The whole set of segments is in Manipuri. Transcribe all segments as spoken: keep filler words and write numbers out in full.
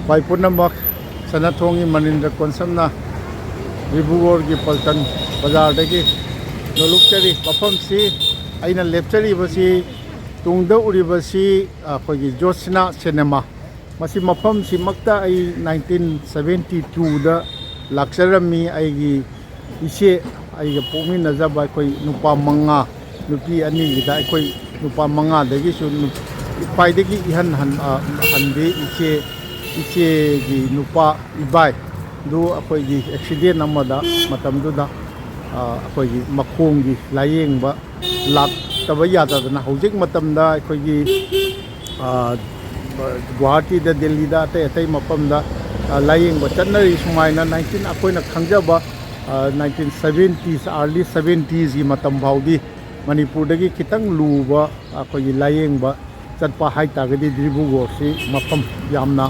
ꯚꯥꯏ ꯄꯨꯝꯅꯃꯛ, ꯁꯅꯥꯊꯣꯡꯒꯤ ꯃꯅꯤꯟꯗ꯭ꯔ ꯀꯣꯟꯁꯝꯅ ꯔꯤꯕꯨꯒꯣꯔꯒꯤ ꯄꯜꯇꯟ ꯕꯖꯥꯔꯗꯒꯤ ꯅꯣꯂꯨꯛꯆꯔꯤ꯫ ꯃꯐꯝꯁꯤ, ꯑꯩꯅ ꯂꯦꯞꯆꯔꯤꯕꯁꯤ, ꯇꯨꯡꯗ ꯎꯔꯤꯕꯁꯤ ꯑꯩꯈꯣꯏꯒꯤ ꯖꯣꯠꯁꯅꯥ ꯁꯤꯅꯦꯃꯥ꯫ ꯃꯁꯤ ꯃꯐꯝꯁꯤꯃꯛꯇ ꯑꯩ ꯅꯥꯏꯟꯇꯤꯟ ꯁꯚꯦꯟꯇꯤ ꯇꯨꯗ ꯂꯥꯛꯆꯔꯝꯃꯤ꯫ ꯑꯩꯒꯤ ꯏꯆꯦ, ꯑꯩꯒ ꯄꯣꯛꯃꯤꯟꯅꯖꯕ ꯑꯩꯈꯣꯏ ꯅꯨꯄꯥ ꯃꯉꯥ, ꯅꯨꯄꯤ ꯑꯅꯤꯒꯤꯗ ꯑꯩꯈꯣꯏ ꯅꯨꯄꯥ ꯃꯉꯥꯗꯒꯤꯁꯨ ꯅꯨ-, ꯈ꯭ꯋꯥꯏꯗꯒꯤ ꯏꯍꯟ ꯍꯟ-, ꯑ, ꯍꯟꯕꯤ ꯏꯆꯦ, ꯏꯆꯦꯒꯤ ꯅꯨꯄꯥ ꯏꯕꯥꯏ ꯑꯗꯨ ꯑꯩꯈꯣꯏꯒꯤ ꯑꯦꯛꯁꯤꯗꯦꯟ ꯑꯃꯗ ꯃꯇꯝꯗꯨꯗ, ꯑ, ꯑꯩꯈꯣꯏꯒꯤ ꯃꯈꯣꯡꯒꯤ ꯂꯥꯌꯦꯡꯕ ꯂꯥꯛꯇꯕ ꯌꯥꯗꯗꯅ ꯍꯧꯖꯤꯛ ꯃꯇꯝꯗ ꯑꯩꯈꯣꯏꯒꯤ, ꯑ, ꯒꯨꯋꯥꯍꯥꯇꯤꯗ, ꯗꯦꯜꯂꯤꯗ, ꯑꯇꯩ ꯑꯇꯩ ꯃꯐꯝꯗ, ꯑ, ꯂꯥꯌꯦꯡꯕ ꯆꯠꯅꯔꯤ꯫ ꯁꯨꯃꯥꯏꯅ ꯅꯥꯏꯟꯇꯤꯟ, ꯑꯩꯈꯣꯏꯅ ꯈꯪꯖꯕ, ꯑ, ꯅꯥꯏꯟꯇꯤꯟ ꯁꯚꯦꯟꯇꯤꯁ, ꯑꯥꯔꯂꯤ ꯁꯚꯦꯟꯇꯤꯁꯀꯤ ꯃꯇꯝ ꯐꯥꯎꯗꯤ ꯃꯅꯤꯄꯨꯔꯗꯒꯤ ꯈꯤꯇꯪ ꯂꯨꯕ ꯑꯩꯈꯣꯏꯒꯤ ꯂꯥꯌꯦꯡꯕ ꯆꯠꯄ ꯍꯥꯏ ꯇꯥꯔꯒꯗꯤ ꯗꯤꯕ꯭ꯔꯨꯒꯔꯁꯤ ꯃꯐꯝ ꯌꯥꯝꯅ,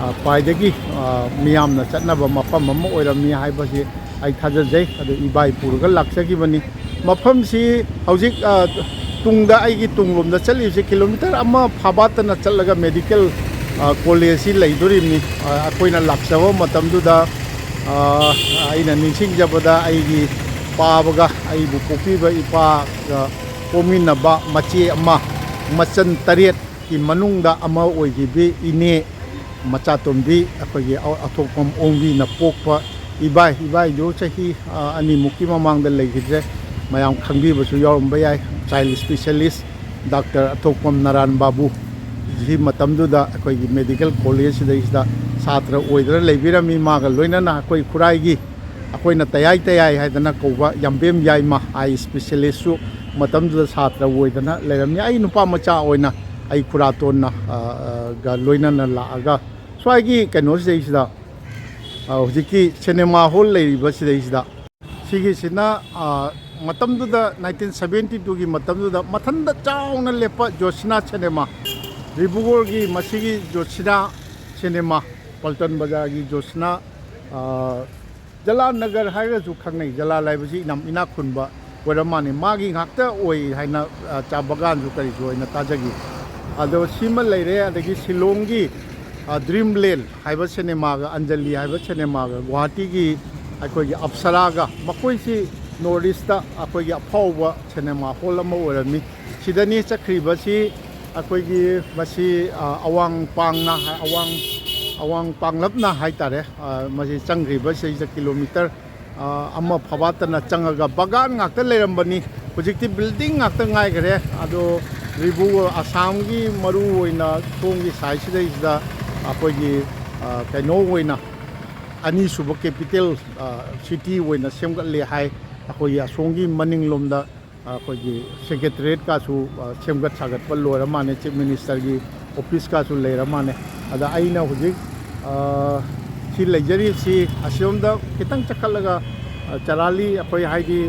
ꯑ, ꯈ꯭ꯋꯥꯏꯗꯒꯤ, ꯑ, ꯃꯤꯌꯥꯝꯅ ꯆꯠꯅꯕ ꯃꯐꯝ ꯑꯃ ꯑꯣꯏꯔꯝꯃꯤ ꯍꯥꯏꯕꯁꯤ ꯑꯩ ꯊꯥꯖꯖꯩ꯫ ꯑꯗꯨ ꯏꯕꯥꯏ ꯄꯨꯔꯒ ꯂꯥꯛꯆꯈꯤꯕꯅꯤ꯫ ꯃꯐꯝꯁꯤ ꯍꯧꯖꯤꯛ, ꯑ, ꯇꯨꯡꯗ, ꯑꯩꯒꯤ ꯇꯨꯡꯂꯣꯝꯗ ꯆꯠꯂꯤꯕꯁꯤ ꯀꯤꯂꯣꯃꯤꯇꯔ ꯑꯃ ꯐꯥꯕꯥꯠꯇꯅ ꯆꯠꯂꯒ ꯃꯦꯗꯤꯀꯦꯜ, ꯑ, ꯀꯣꯂꯦꯖꯁꯤ ꯂꯩꯗꯣꯔꯤꯕꯅꯤ꯫ ꯑ, ꯑꯩꯈꯣꯏꯅ ꯂꯥꯛꯆꯕ ꯃꯇꯝꯗꯨꯗ, ꯑ, ꯑꯩꯅ ꯅꯤꯡꯁꯤꯡꯖꯕꯗ ꯑꯩꯒꯤ ꯄꯥꯕꯒ ꯑꯩꯕꯨ ꯄꯣꯛꯄꯤꯕ ꯏꯄꯥꯒ ꯄꯣꯛꯃꯤꯟꯅꯕ ꯃꯆꯦ ꯑꯃ, ꯃꯆꯟ ꯇꯔꯦꯠꯀꯤ ꯃꯅꯨꯡꯗ ꯑꯃ ꯑꯣꯏꯈꯤꯕꯤ ꯏꯅꯦ ꯃꯆꯥꯇꯣꯝꯕꯤ, ꯑꯩꯈꯣꯏꯒꯤ ꯑ-, ꯑꯊꯣꯛꯄꯝ ꯑꯣꯡꯕꯤꯅ ꯄꯣꯛꯄ ꯏꯕꯥꯏ, ꯏꯕꯥꯏꯗꯨ ꯆꯍꯤ, ꯑ, ꯑꯅꯤꯃꯨꯛꯀꯤ ꯃꯃꯥꯡꯗ ꯂꯩꯈꯤꯗ꯭ꯔꯦ꯫ ꯃꯌꯥꯝ ꯈꯪꯕꯤꯕꯁꯨ ꯌꯥꯎꯔꯝꯕ ꯌꯥꯏ꯫ ꯆꯥꯏꯜ ꯏꯁꯄꯤꯁꯦꯂꯤꯁ ꯗꯥꯛꯇꯔ ꯑꯊꯣꯛꯄꯝ ꯅꯔꯥꯟ ꯕꯥꯕꯨ ꯁꯤ ꯃꯇꯝꯗꯨꯗ ꯑꯩꯈꯣꯏꯒꯤ ꯃꯦꯗꯤꯀꯦꯜ ꯀꯣꯂꯦꯖꯁꯤꯗꯩꯁꯤꯗ ꯁꯥꯇ꯭ꯔ ꯑꯣꯏꯗꯅ ꯂꯩꯕꯤꯔꯝꯃꯤ꯫ ꯃꯥꯒ ꯂꯣꯏꯅꯅ ꯑꯩꯈꯣꯏ ꯈꯨꯔꯥꯏꯒꯤ, ꯑꯩꯈꯣꯏꯅ ꯇꯌꯥꯏ ꯇꯌꯥꯏ ꯍꯥꯏꯗꯅ ꯀꯧꯕ ꯌꯥꯝꯕꯦꯝ ꯌꯥꯏꯃ ꯑꯥꯏ ꯏꯁꯄꯤꯁꯦꯂꯤꯁꯁꯨ ꯃꯇꯝꯗꯨꯗ ꯁꯥꯇ꯭ꯔ ꯑꯣꯏꯗꯅ ꯂꯩꯔꯝꯃꯤ꯫ ꯑꯩ ꯅꯨꯄꯥ ꯃꯆꯥ ꯑꯣꯏꯅ ꯑꯩ ꯈꯨꯔꯥꯇꯣꯟꯅ, ꯑ, ꯑ, ꯒ ꯂꯣꯏꯅꯅ ꯂꯥꯛꯑꯒ ꯁ꯭ꯋꯥꯏꯒꯤ ꯀꯩꯅꯣꯁꯤꯗꯩꯁꯤꯗ, ꯑ, ꯍꯧꯖꯤꯛꯀꯤ ꯁꯤꯅꯦꯃꯥ ꯍꯣꯜ ꯂꯩꯔꯤꯕꯁꯤꯗꯩꯁꯤꯗ, ꯁꯤꯒꯤꯁꯤꯅ, ꯑ, ꯃꯇꯝꯗꯨꯗ ꯅꯥꯏꯟꯇꯤꯟ ꯁꯚꯦꯟꯇꯤ ꯇꯨꯒꯤ ꯃꯇꯝꯗꯨꯗ ꯃꯊꯟꯗ ꯆꯥꯎꯅ ꯂꯦꯞꯄ ꯖꯣꯠꯁꯅꯥ ꯁꯤꯅꯦꯃꯥ, ꯔꯤꯕꯨꯒꯣꯔꯒꯤ ꯃꯁꯤꯒꯤ ꯖꯣꯠꯁꯅꯥ ꯁꯤꯅꯦꯃꯥ, ꯄꯜꯇꯟ ꯕꯖꯥꯔꯒꯤ ꯖꯣꯠꯁꯅꯥ, ꯑ, ꯖꯂꯥ ꯅꯒꯔ ꯍꯥꯏꯔꯒꯁꯨ ꯈꯪꯅꯩ꯫ ꯖꯂꯥꯜ ꯍꯥꯏꯕꯁꯤ ꯌꯥꯝ ꯏꯅꯥꯛ ꯈꯨꯟꯕ ꯑꯣꯏꯔ ꯃꯥꯜꯂꯤ꯫ ꯃꯥꯒꯤ ꯉꯥꯛꯇ ꯑꯣꯏ ꯍꯥꯏꯅ, ꯑ, ꯆꯥ ꯕꯒꯥꯟꯁꯨ ꯀꯔꯤꯁꯨ ꯑꯣꯏꯅ ꯇꯥꯖꯈꯤ꯫ ꯑꯗꯣ ꯁꯤꯃ ꯂꯩꯔꯦ꯫ ꯑꯗꯒꯤ ꯁꯤꯂꯣꯡꯒꯤ, ꯗ꯭ꯔꯤꯝ ꯂꯦꯟ ꯍꯥꯏꯕ ꯁꯤꯅꯦꯃꯥꯒ ꯑꯟꯖꯂꯤ ꯍꯥꯏꯕ ꯁꯤꯅꯦꯃꯥꯒ ꯒꯨꯋꯥꯍꯥꯇꯤꯒꯤ ꯑꯩꯈꯣꯏꯒꯤ ꯑꯞꯁꯔꯥꯒ, ꯃꯈꯣꯏꯁꯤ ꯅꯣꯔꯠ ꯏꯁꯇ ꯑꯩꯈꯣꯏꯒꯤ ꯑꯐꯥꯎꯕ ꯁꯤꯅꯦꯃꯥ ꯍꯣꯜ ꯑꯃ ꯑꯣꯏꯔꯝꯃꯤ꯫ ꯁꯤꯗꯅꯤ ꯆꯠꯈ꯭ꯔꯤꯕꯁꯤ꯫ ꯑꯩꯈꯣꯏꯒꯤ ꯃꯁꯤ ꯑꯋꯥꯡ ꯄꯥꯡꯅ, ꯑꯋꯥꯡ ꯑꯋꯥꯡ ꯄꯥꯡꯂꯞꯅ ꯍꯥꯏ ꯇꯥꯔꯦ꯫ ꯃꯁꯤ ꯆꯪꯈ꯭ꯔꯤꯕ ꯁꯤꯗ ꯀꯤꯂꯣꯃꯤꯇꯔ ꯑꯃ ꯐꯕꯥꯠꯇꯅ ꯆꯪꯉꯒ ꯕꯒꯥꯟ ꯉꯥꯛꯇ ꯂꯩꯔꯝꯕꯅꯤ꯫ ꯍꯧꯖꯤꯛꯇꯤ ꯕꯤꯜꯗꯤꯡ ꯉꯥꯛꯇ ꯉꯥꯏꯈꯔꯦ꯫ ꯑꯗꯣ ꯔꯤꯕꯨ ꯑꯁꯥꯝꯒꯤ ꯃꯔꯨ ꯑꯣꯏꯅ ꯁꯣꯝꯒꯤ ꯁꯥꯏꯠꯁꯤꯗꯩꯁꯤꯗ ꯑꯩꯈꯣꯏꯒꯤ ꯀꯩꯅꯣ ꯑꯣꯏꯅ ꯑꯅꯤꯁꯨꯕ ꯀꯦꯄꯤꯇꯦꯜ ꯁꯤꯇꯤ ꯑꯣꯏꯅ ꯁꯦꯝꯒꯠꯂꯦ ꯍꯥꯏ꯫ ꯑꯩꯈꯣꯏꯒꯤ ꯑꯁꯣꯝꯒꯤ ꯃꯅꯤꯡꯂꯣꯝꯗ ꯑꯩꯈꯣꯏꯒꯤ ꯁꯦꯀ꯭ꯔꯦꯇꯔꯤꯌꯦꯠꯀꯁꯨ ꯁꯦꯝꯒꯠ ꯁꯥꯒꯠꯄ ꯂꯣꯏꯔ ꯃꯥꯜꯂꯦ, ꯆꯤꯐ ꯃꯤꯅꯤꯁꯇꯔꯒꯤ ꯑꯣꯐꯤꯁꯀꯁꯨ ꯂꯩꯔ ꯃꯥꯜꯂꯦ꯫ ꯑꯗ ꯑꯩꯅ ꯍꯧꯖꯤꯛ ꯁꯤ ꯂꯩꯖꯔꯤꯁꯤ ꯑꯁꯤꯔꯣꯝꯗ ꯈꯤꯇꯪ ꯆꯠꯈꯠꯂꯒ ꯆꯔꯥꯂꯤ, ꯑꯩꯈꯣꯏ ꯍꯥꯏꯗꯤ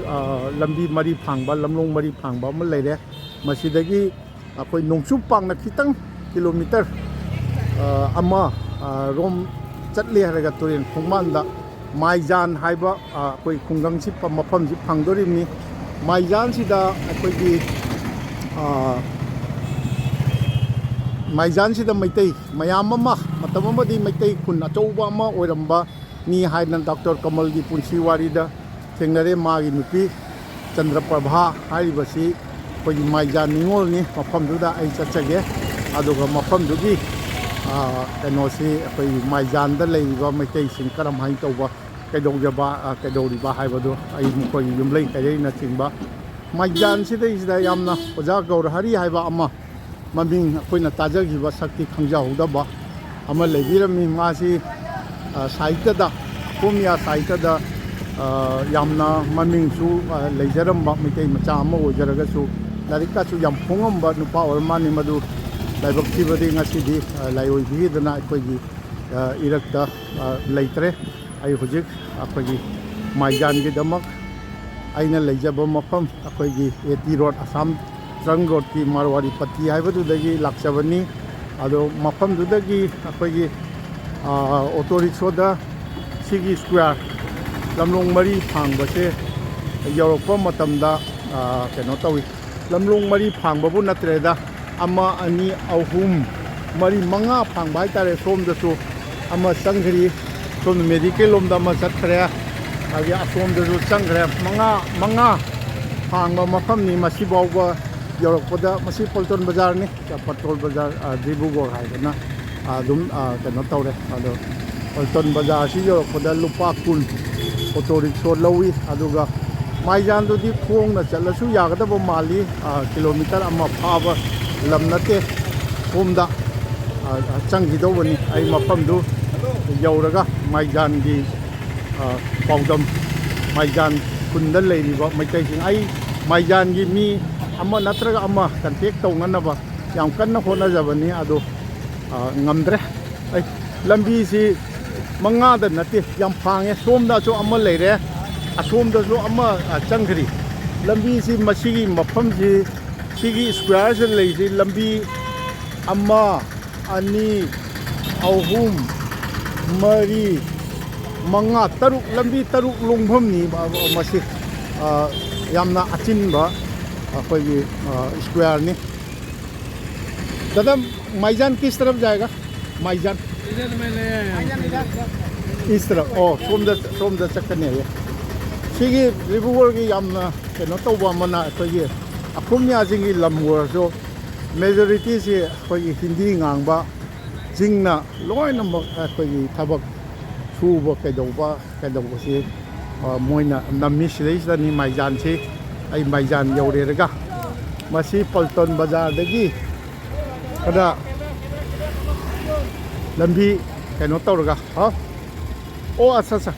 ꯂꯝꯕꯤ ꯃꯔꯤ ꯐꯥꯡꯕ, ꯂꯝꯂꯣꯡ ꯃꯔꯤ ꯐꯥꯡꯕ ꯑꯃ ꯂꯩꯔꯦ꯫ ꯃꯁꯤꯗꯒꯤ ꯑꯩꯈꯣꯏ ꯅꯣꯡꯆꯨꯞ ꯄꯥꯡꯅ ꯈꯤꯇꯪ ꯀꯤꯂꯣꯃꯤꯇꯔ ꯑꯃ ꯔꯣꯝ ꯆꯠꯂꯦ ꯍꯥꯏꯔꯒ ꯇꯨꯔꯦꯟ ꯈꯣꯡꯕꯥꯟꯗ ꯃꯥꯏꯖꯥꯟ ꯍꯥꯏꯕ ꯑꯩꯈꯣꯏ ꯈꯨꯡꯒꯪꯁꯤ, ꯃꯐꯝꯁꯤ ꯐꯪꯗꯣꯔꯤꯕꯅꯤ꯫ ꯃꯥꯏꯖꯥꯟꯁꯤꯗ ꯑꯩꯈꯣꯏꯒꯤ ꯃꯥꯏꯖꯥꯟꯁꯤꯗ ꯃꯩꯇꯩ ꯃꯌꯥꯝ ꯑꯃ, ꯃꯇꯝ ꯑꯃꯗꯤ ꯃꯩꯇꯩ ꯈꯨꯟ ꯑꯆꯧꯕ ꯑꯃ ꯑꯣꯏꯔꯝꯕꯅꯤ ꯍꯥꯏꯅ ꯗꯣꯛꯇꯔ ꯀꯃꯜꯒꯤ ꯄꯨꯟꯁꯤ ꯋꯥꯔꯤꯗ ꯊꯦꯡꯅꯔꯦ꯫ ꯃꯥꯒꯤ ꯅꯨꯄꯤ ꯆꯟꯗ꯭ꯔꯄ꯭ꯔꯚꯥ ꯍꯥꯏꯔꯤꯕꯁꯤ ꯑꯩꯈꯣꯏꯒꯤ ꯃꯥꯏꯖꯥꯟ ꯅꯤꯉꯣꯜꯅꯤ꯫ ꯃꯐꯝꯗꯨꯗ ꯑꯩ ꯆꯠꯆꯒꯦ, ꯑꯗꯨꯒ ꯃꯐꯝꯗꯨꯒꯤ ꯀꯩꯅꯣꯁꯤ, ꯑꯩꯈꯣꯏꯒꯤ ꯃꯥꯏꯖꯥꯟꯗ ꯂꯩꯔꯤꯕ ꯃꯩꯇꯩꯁꯤꯡ ꯀꯔꯝꯍꯥꯏꯅ ꯇꯧꯕ, ꯀꯩꯗꯧꯖꯕ, ꯀꯩꯗꯧꯔꯤꯕ ꯍꯥꯏꯕꯗꯨ ꯑꯩ ꯃꯈꯣꯏꯒꯤ ꯌꯨꯝꯂꯩ ꯀꯩꯔꯩꯅꯆꯤꯡꯕ ꯃꯥꯏꯖꯥꯟꯁꯤꯗꯩꯁꯤꯗ ꯌꯥꯝꯅ ꯑꯣꯖꯥ ꯒꯧꯔꯍꯔꯤ ꯍꯥꯏꯕ ꯑꯃ, ꯃꯃꯤꯡ ꯑꯩꯈꯣꯏꯅ ꯇꯥꯖꯈꯤꯕ ꯁꯛꯇꯤ ꯈꯪꯖꯍꯧꯗꯕ ꯑꯃ ꯂꯩꯕꯤꯔꯝꯃꯤ꯫ ꯃꯥꯁꯤ ꯁꯥꯍꯤꯇ꯭ꯌꯗ, ꯈꯣꯃꯤꯌꯥ ꯁꯥꯍꯤꯇ꯭ꯌꯗ ꯌꯥꯝꯅ ꯃꯃꯤꯡꯁꯨ ꯂꯩꯖꯔꯝꯕ ꯃꯩꯇꯩ ꯃꯆꯥ ꯑꯃ ꯑꯣꯏꯖꯔꯒꯁꯨ, ꯂꯥꯏꯔꯤꯛꯀꯁꯨ ꯌꯥꯝ ꯐꯣꯡꯉꯝꯕ ꯅꯨꯄꯥ ꯑꯣꯏꯔ ꯃꯥꯜꯂꯤ꯫ ꯃꯗꯨ ꯂꯥꯏꯕꯛ ꯊꯤꯕꯗꯤ ꯉꯁꯤꯗꯤ ꯂꯥꯏꯑꯣꯏꯕꯤꯗꯅ ꯑꯩꯈꯣꯏꯒꯤ ꯏꯔꯛꯇ ꯂꯩꯇ꯭ꯔꯦ꯫ ꯑꯩ ꯍꯧꯖꯤꯛ ꯑꯩꯈꯣꯏꯒꯤ ꯃꯥꯏꯖꯥꯟꯒꯤꯗꯃꯛ ꯑꯩꯅ ꯂꯩꯖꯕ ꯃꯐꯝ, ꯑꯩꯈꯣꯏꯒꯤ ꯑꯦ ꯇꯤ ꯔꯣꯗ, ꯑꯁꯥꯝ ꯇ꯭ꯔꯪ ꯔꯣꯗꯀꯤ ꯃꯥꯔꯋꯥꯔꯤ ꯄꯇꯤ ꯍꯥꯏꯕꯗꯨꯗꯒꯤ ꯂꯥꯛꯆꯕꯅꯤ꯫ ꯑꯗꯣ ꯃꯐꯝꯗꯨꯗꯒꯤ ꯑꯩꯈꯣꯏꯒꯤ ꯑꯣꯇꯣ ꯔꯤꯛꯁꯣꯗ ꯁꯤꯒꯤ ꯁ꯭ꯀ꯭ꯋꯥꯔ, ꯂꯝꯂꯣꯡ ꯃꯔꯤ ꯐꯥꯡꯕꯁꯦ ꯌꯧꯔꯛꯄ ꯃꯇꯝꯗ ꯀꯩꯅꯣ ꯇꯧꯏ꯫ ꯂꯝꯂꯣꯡ ꯃꯔꯤ ꯐꯥꯡꯕꯕꯨ ꯅꯠꯇ꯭ꯔꯦꯗ, ꯑꯃ, ꯑꯅꯤ, ꯑꯍꯨꯝ, ꯃꯔꯤ ꯃꯉꯥ ꯐꯥꯡꯕ ꯍꯥꯏꯇꯥꯔꯦ꯫ ꯁꯣꯝꯗꯁꯨ ꯑꯃ ꯆꯪꯈ꯭ꯔꯤ, ꯁꯣꯝꯗ ꯃꯦꯗꯤꯀꯦꯜ ꯂꯣꯝꯗ ꯑꯃ ꯆꯠꯈ꯭ꯔꯦ, ꯑꯗꯒꯤ ꯑꯁꯣꯝꯗꯁꯨ ꯆꯪꯈ꯭ꯔꯦ꯫ ꯃꯉꯥ ꯃꯉꯥ ꯐꯥꯡꯕ ꯃꯐꯝꯅꯤ꯫ ꯃꯁꯤ ꯐꯥꯎꯕ ꯌꯧꯔꯛꯄꯗ, ꯃꯁꯤ ꯄꯣꯜꯇꯣꯟ ꯕꯖꯥꯔꯅꯤ, ꯄꯣꯜꯇꯣꯟ ꯕꯖꯥꯔ, ꯑ, ꯗꯤꯕ꯭ꯔꯨꯒꯔ ꯍꯥꯏꯗꯅ, ꯑ, ꯑꯗꯨꯝ, ꯑ, ꯀꯩꯅꯣ ꯇꯧꯔꯦ꯫ ꯑꯗꯣ ꯄꯣꯜꯇꯣꯟ ꯕꯖꯥꯔꯁꯤ ꯌꯧꯔꯛꯄꯗ ꯂꯨꯄꯥ ꯀꯨꯟ ꯑꯣꯇꯣ ꯔꯤꯛꯁꯣ ꯂꯧꯏ꯫ ꯑꯗꯨꯒ ꯃꯥꯏꯖꯥꯟꯗꯨꯗꯤ ꯈꯣꯡꯅ ꯆꯠꯂꯁꯨ ꯌꯥꯒꯗꯕ ꯃꯥꯜꯂꯤ, ꯑ, ꯀꯤꯂꯣꯃꯤꯇꯔ ꯑꯃ ꯐꯥꯕ ꯂꯝ ꯅꯠꯇꯦ꯫ ꯁꯣꯝꯗ, ꯑ, ꯑ, ꯆꯪꯈꯤꯗꯧꯕꯅꯤ꯫ ꯑꯩ ꯃꯐꯝꯗꯨ ꯌꯧꯔꯒ ꯃꯥꯏꯖꯥꯟꯒꯤ, ꯑ, ꯄꯥꯎꯗꯝ, ꯃꯥꯏꯖꯥꯟ ꯈꯨꯟꯗ ꯂꯩꯔꯤꯕ ꯃꯩꯇꯩꯁꯤꯡ, ꯑꯩ ꯃꯥꯏꯖꯥꯟꯒꯤ ꯃꯤ ꯑꯃ ꯅꯠꯇ꯭ꯔꯒ ꯑꯃ ꯀꯟꯇꯦꯛ ꯇꯧꯅꯅꯕ ꯌꯥꯝ ꯀꯟꯅ ꯍꯣꯠꯅꯖꯕꯅꯤ, ꯑꯗꯣ, ꯑ, ꯉꯝꯗ꯭ꯔꯦ꯫ ꯑꯩ ꯂꯝꯕꯤꯁꯤ ꯃꯉꯥꯗ ꯅꯠꯇꯦ, ꯌꯥꯝ ꯐꯥꯡꯉꯦ꯫ ꯁꯣꯝꯗꯁꯨ ꯑꯃ ꯂꯩꯔꯦ, ꯑꯁꯣꯝꯗꯁꯨ ꯑꯃ, ꯑ, ꯆꯪꯈ꯭ꯔꯤ꯫ ꯂꯝꯕꯤꯁꯤ, ꯃꯁꯤꯒꯤ ꯃꯐꯝꯁꯤ, ꯁꯤꯒꯤ ꯁ꯭ꯀ꯭ꯋꯥꯔꯁꯤꯗ ꯂꯩꯔꯤꯁꯤ ꯂꯝꯕꯤ ꯑꯃ, ꯑꯅꯤ, ꯑꯍꯨꯝ, ꯃꯔꯤ, ꯃꯉꯥ, ꯇꯔꯨꯛ, ꯂꯝꯕꯤ ꯇꯔꯨꯛ ꯂꯣꯡꯐꯝꯅꯤ ꯃꯁꯤ꯫ ꯑ, ꯌꯥꯝꯅ ꯑꯆꯤꯟꯕ ꯑꯩꯈꯣꯏꯒꯤ, ꯑ, ꯁ꯭ꯀ꯭ꯋꯥꯔꯅꯤ꯫ दादा, माईजान किस तरफ जाएगा? माईजान? इधर में ले आए हैं। इस तरफ? ꯑꯣ, ꯁꯣꯝꯗ, ꯁꯣꯝꯗ ꯆꯠꯀꯅꯤ ꯍꯥꯏꯌꯦ꯫ ꯁꯤꯒꯤ ꯗꯤꯕ꯭ꯔꯨꯒꯔꯒꯤ ꯌꯥꯝꯅ ꯀꯩꯅꯣ ꯇꯧꯕ ꯑꯃꯅ, ꯑꯩꯈꯣꯏꯒꯤ ꯑꯈꯨꯝꯌꯥꯁꯤꯡꯒꯤ ꯂꯝ ꯑꯣꯏꯔꯁꯨ, ꯃꯦꯖꯣꯔꯤꯇꯤꯁꯤ ꯑꯩꯈꯣꯏꯒꯤ ꯍꯤꯟꯗꯤ ꯉꯥꯡꯕ ꯁꯤꯡꯅ ꯂꯣꯏꯅꯃꯛ ꯑꯩꯈꯣꯏꯒꯤ ꯊꯕꯛ ꯁꯨꯕ ꯀꯩꯗꯧꯕ, ꯀꯩꯗꯧꯕꯁꯤ, ꯑ, ꯃꯣꯏꯅ ꯅꯝꯃꯤ꯫ ꯁꯤꯗꯩꯁꯤꯗꯅꯤ ꯃꯥꯏꯖꯥꯟꯁꯤ꯫ ꯑꯩ ꯃꯥꯏꯖꯥꯟ ꯌꯧꯔꯦꯔꯒ, ꯃꯁꯤ ꯄꯜꯇꯣꯟ ꯕꯖꯥꯔꯗꯒꯤ ꯈꯔ ꯂꯝꯕꯤ ꯀꯩꯅꯣ ꯇꯧꯔꯒ, ꯍꯥꯎ, ꯑꯣ, ꯑꯠꯆꯥ, ꯑꯠꯆꯥ꯫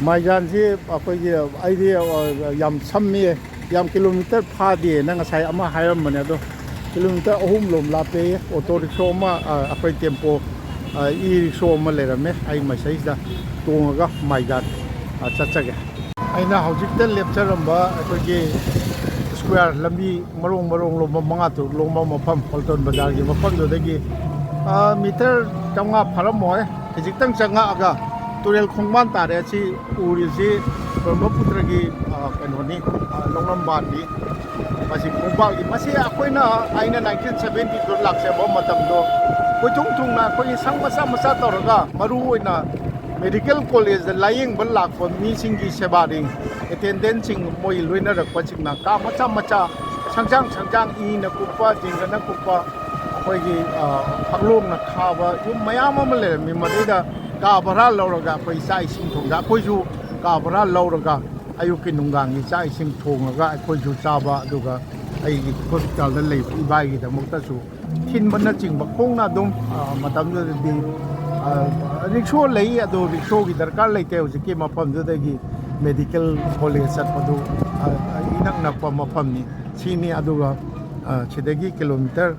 ꯃꯥꯏꯖꯥꯟꯁꯤ ꯑꯩꯈꯣꯏꯒꯤ, ꯑꯩꯗꯤ, ꯑ, ꯌꯥꯝ ꯁꯝꯃꯤ, ꯌꯥꯝ ꯀꯤꯂꯣꯃꯤꯇꯔ ꯐꯥꯗꯦꯅ ꯉꯁꯥꯏ ꯑꯃ ꯍꯥꯏꯔꯝꯕꯅꯦ, ꯑꯗꯣ ꯀꯤꯂꯣꯃꯤꯇꯔ ꯑꯍꯨꯝ ꯂꯣꯝ ꯂꯥꯞꯄꯦ꯫ ꯑꯣꯇꯣ ꯔꯤꯛꯁꯣ ꯑꯃ, ꯑ, ꯑꯩꯈꯣꯏ ꯇꯦꯝꯄꯣ, ꯑ, ꯏ ꯔꯤꯛꯁꯣ ꯑꯃ ꯂꯩꯔꯝꯃꯦ, ꯑꯩ ꯃꯁꯤꯗꯩꯁꯤꯗ ꯇꯣꯡꯉꯒ ꯃꯥꯏꯖꯥꯟ, ꯑ, ꯆꯠꯆꯒꯦ꯫ ꯑꯩꯅ ꯍꯧꯖꯤꯛꯇ ꯂꯦꯞꯆꯔꯝꯕ ꯑꯩꯈꯣꯏꯒꯤ ꯁ꯭ꯀ꯭ꯋꯥꯔ ꯂꯝꯕꯤ ꯃꯔꯣꯡ ꯃꯔꯣꯡ ꯂꯣꯝꯕ, ꯃꯉꯥ ꯇꯔꯨꯛ ꯂꯣꯝꯕ ꯃꯐꯝ, ꯄꯜꯇꯣꯟ ꯕꯖꯥꯔꯒꯤ ꯃꯐꯝꯗꯨꯗꯒꯤ, ꯑ, ꯃꯤꯇꯔ ꯆꯥꯝꯃꯉꯥ ꯐꯥꯔꯝꯃꯣꯏ, ꯈꯖꯤꯛꯇꯪ ꯆꯪꯉꯛꯑꯒ ꯇꯨꯔꯦꯜ ꯈꯣꯡꯕꯥꯟ ꯇꯥꯔꯦ꯫ ꯁꯤ ꯎꯔꯤꯁꯤ ꯕ꯭ꯔꯍ꯭ꯃꯄꯨꯇ꯭ꯔꯒꯤ, ꯑ, ꯀꯩꯅꯣꯅꯤ, ꯑ, ꯂꯧꯅꯝꯕꯥꯟꯅꯤ꯫ ꯃꯁꯤ ꯈꯣꯡꯕꯥꯜꯒꯤ, ꯃꯁꯤ ꯑꯩꯈꯣꯏꯅ, ꯑꯩꯅ ꯅꯥꯏꯟꯇꯤꯟ ꯁꯚꯦꯟꯇꯤꯗ ꯂꯥꯛꯆꯕ ꯃꯇꯝꯗꯣ, ꯀꯣꯏꯊꯨꯡ ꯊꯨꯡꯅ ꯑꯩꯈꯣꯏꯒꯤ ꯁꯪ ꯃꯆꯥ ꯃꯆꯥ ꯇꯧꯔꯒ, ꯃꯔꯨ ꯑꯣꯏꯅ ꯃꯦꯗꯤꯀꯦꯜ ꯀꯣꯂꯦꯖꯇ ꯂꯥꯌꯦꯡꯕ ꯂꯥꯛꯄ ꯃꯤꯁꯤꯡꯒꯤ ꯁꯦꯕꯥꯔꯤ, ꯑꯦꯇꯦꯟꯗꯦꯟꯁꯤꯡ, ꯃꯣꯏ ꯂꯣꯏꯅꯔꯛꯄꯁꯤꯡꯅ ꯀꯥ ꯃꯆꯥ ꯃꯆꯥ, ꯁꯪꯁꯥꯡ ꯁꯪꯁꯥꯡ, ꯏꯅ ꯀꯨꯞꯄ, ꯖꯤꯡꯒꯅ ꯀꯨꯞꯄ, ꯑꯩꯈꯣꯏꯒꯤ, ꯑ, ꯐꯛꯂꯣꯡꯅ ꯈꯥꯕ ꯌꯨꯝ ꯃꯌꯥꯝ ꯑꯃ ꯂꯩꯔꯝꯃꯤ꯫ ꯃꯗꯩꯗ ꯀꯥ ꯚꯔꯥ ꯂꯧꯔꯒ ꯑꯩꯈꯣꯏ ꯆꯥꯛ ꯏꯁꯤꯡ ꯊꯣꯡꯖ-, ꯑꯩꯈꯣꯏꯁꯨ ꯀꯥ ꯚꯔꯥ ꯂꯧꯔꯒ ꯑꯌꯨꯛꯀꯤ ꯅꯨꯡꯗꯥꯡꯒꯤ ꯆꯥꯛ ꯏꯁꯤꯡ ꯊꯣꯡꯉꯒ ꯑꯩꯈꯣꯏꯁꯨ ꯆꯥꯕ, ꯑꯗꯨꯒ ꯑꯩꯒꯤ ꯍꯣꯁꯄꯤꯇꯥꯜꯗ ꯂꯩꯕ ꯏꯕꯥꯏꯒꯤꯗꯃꯛꯇꯁꯨ ꯊꯤꯟꯕꯅꯆꯤꯡꯕ, ꯈꯣꯡꯅ ꯑꯗꯨꯝ, ꯑ, ꯃꯇꯝꯗꯨꯗꯗꯤ, ꯑ, ꯔꯤꯛꯁꯣ ꯂꯩ, ꯑꯗꯣ ꯔꯤꯛꯁꯣꯒꯤ ꯗꯔꯀꯥꯔ ꯂꯩꯇꯦ꯫ ꯍꯧꯖꯤꯛꯀꯤ ꯃꯐꯝꯗꯨꯗꯒꯤ ꯃꯦꯗꯤꯀꯦꯜ ꯀꯣꯂꯦꯖ ꯆꯠꯄꯗꯨ, ꯑ, ꯏꯅꯛ ꯅꯛꯄ ꯃꯐꯝꯅꯤ꯫ ꯁꯤꯅꯤ꯫ ꯑꯗꯨꯒ, ꯑ, ꯁꯤꯗꯒꯤ ꯀꯤꯂꯣꯃꯤꯇꯔ,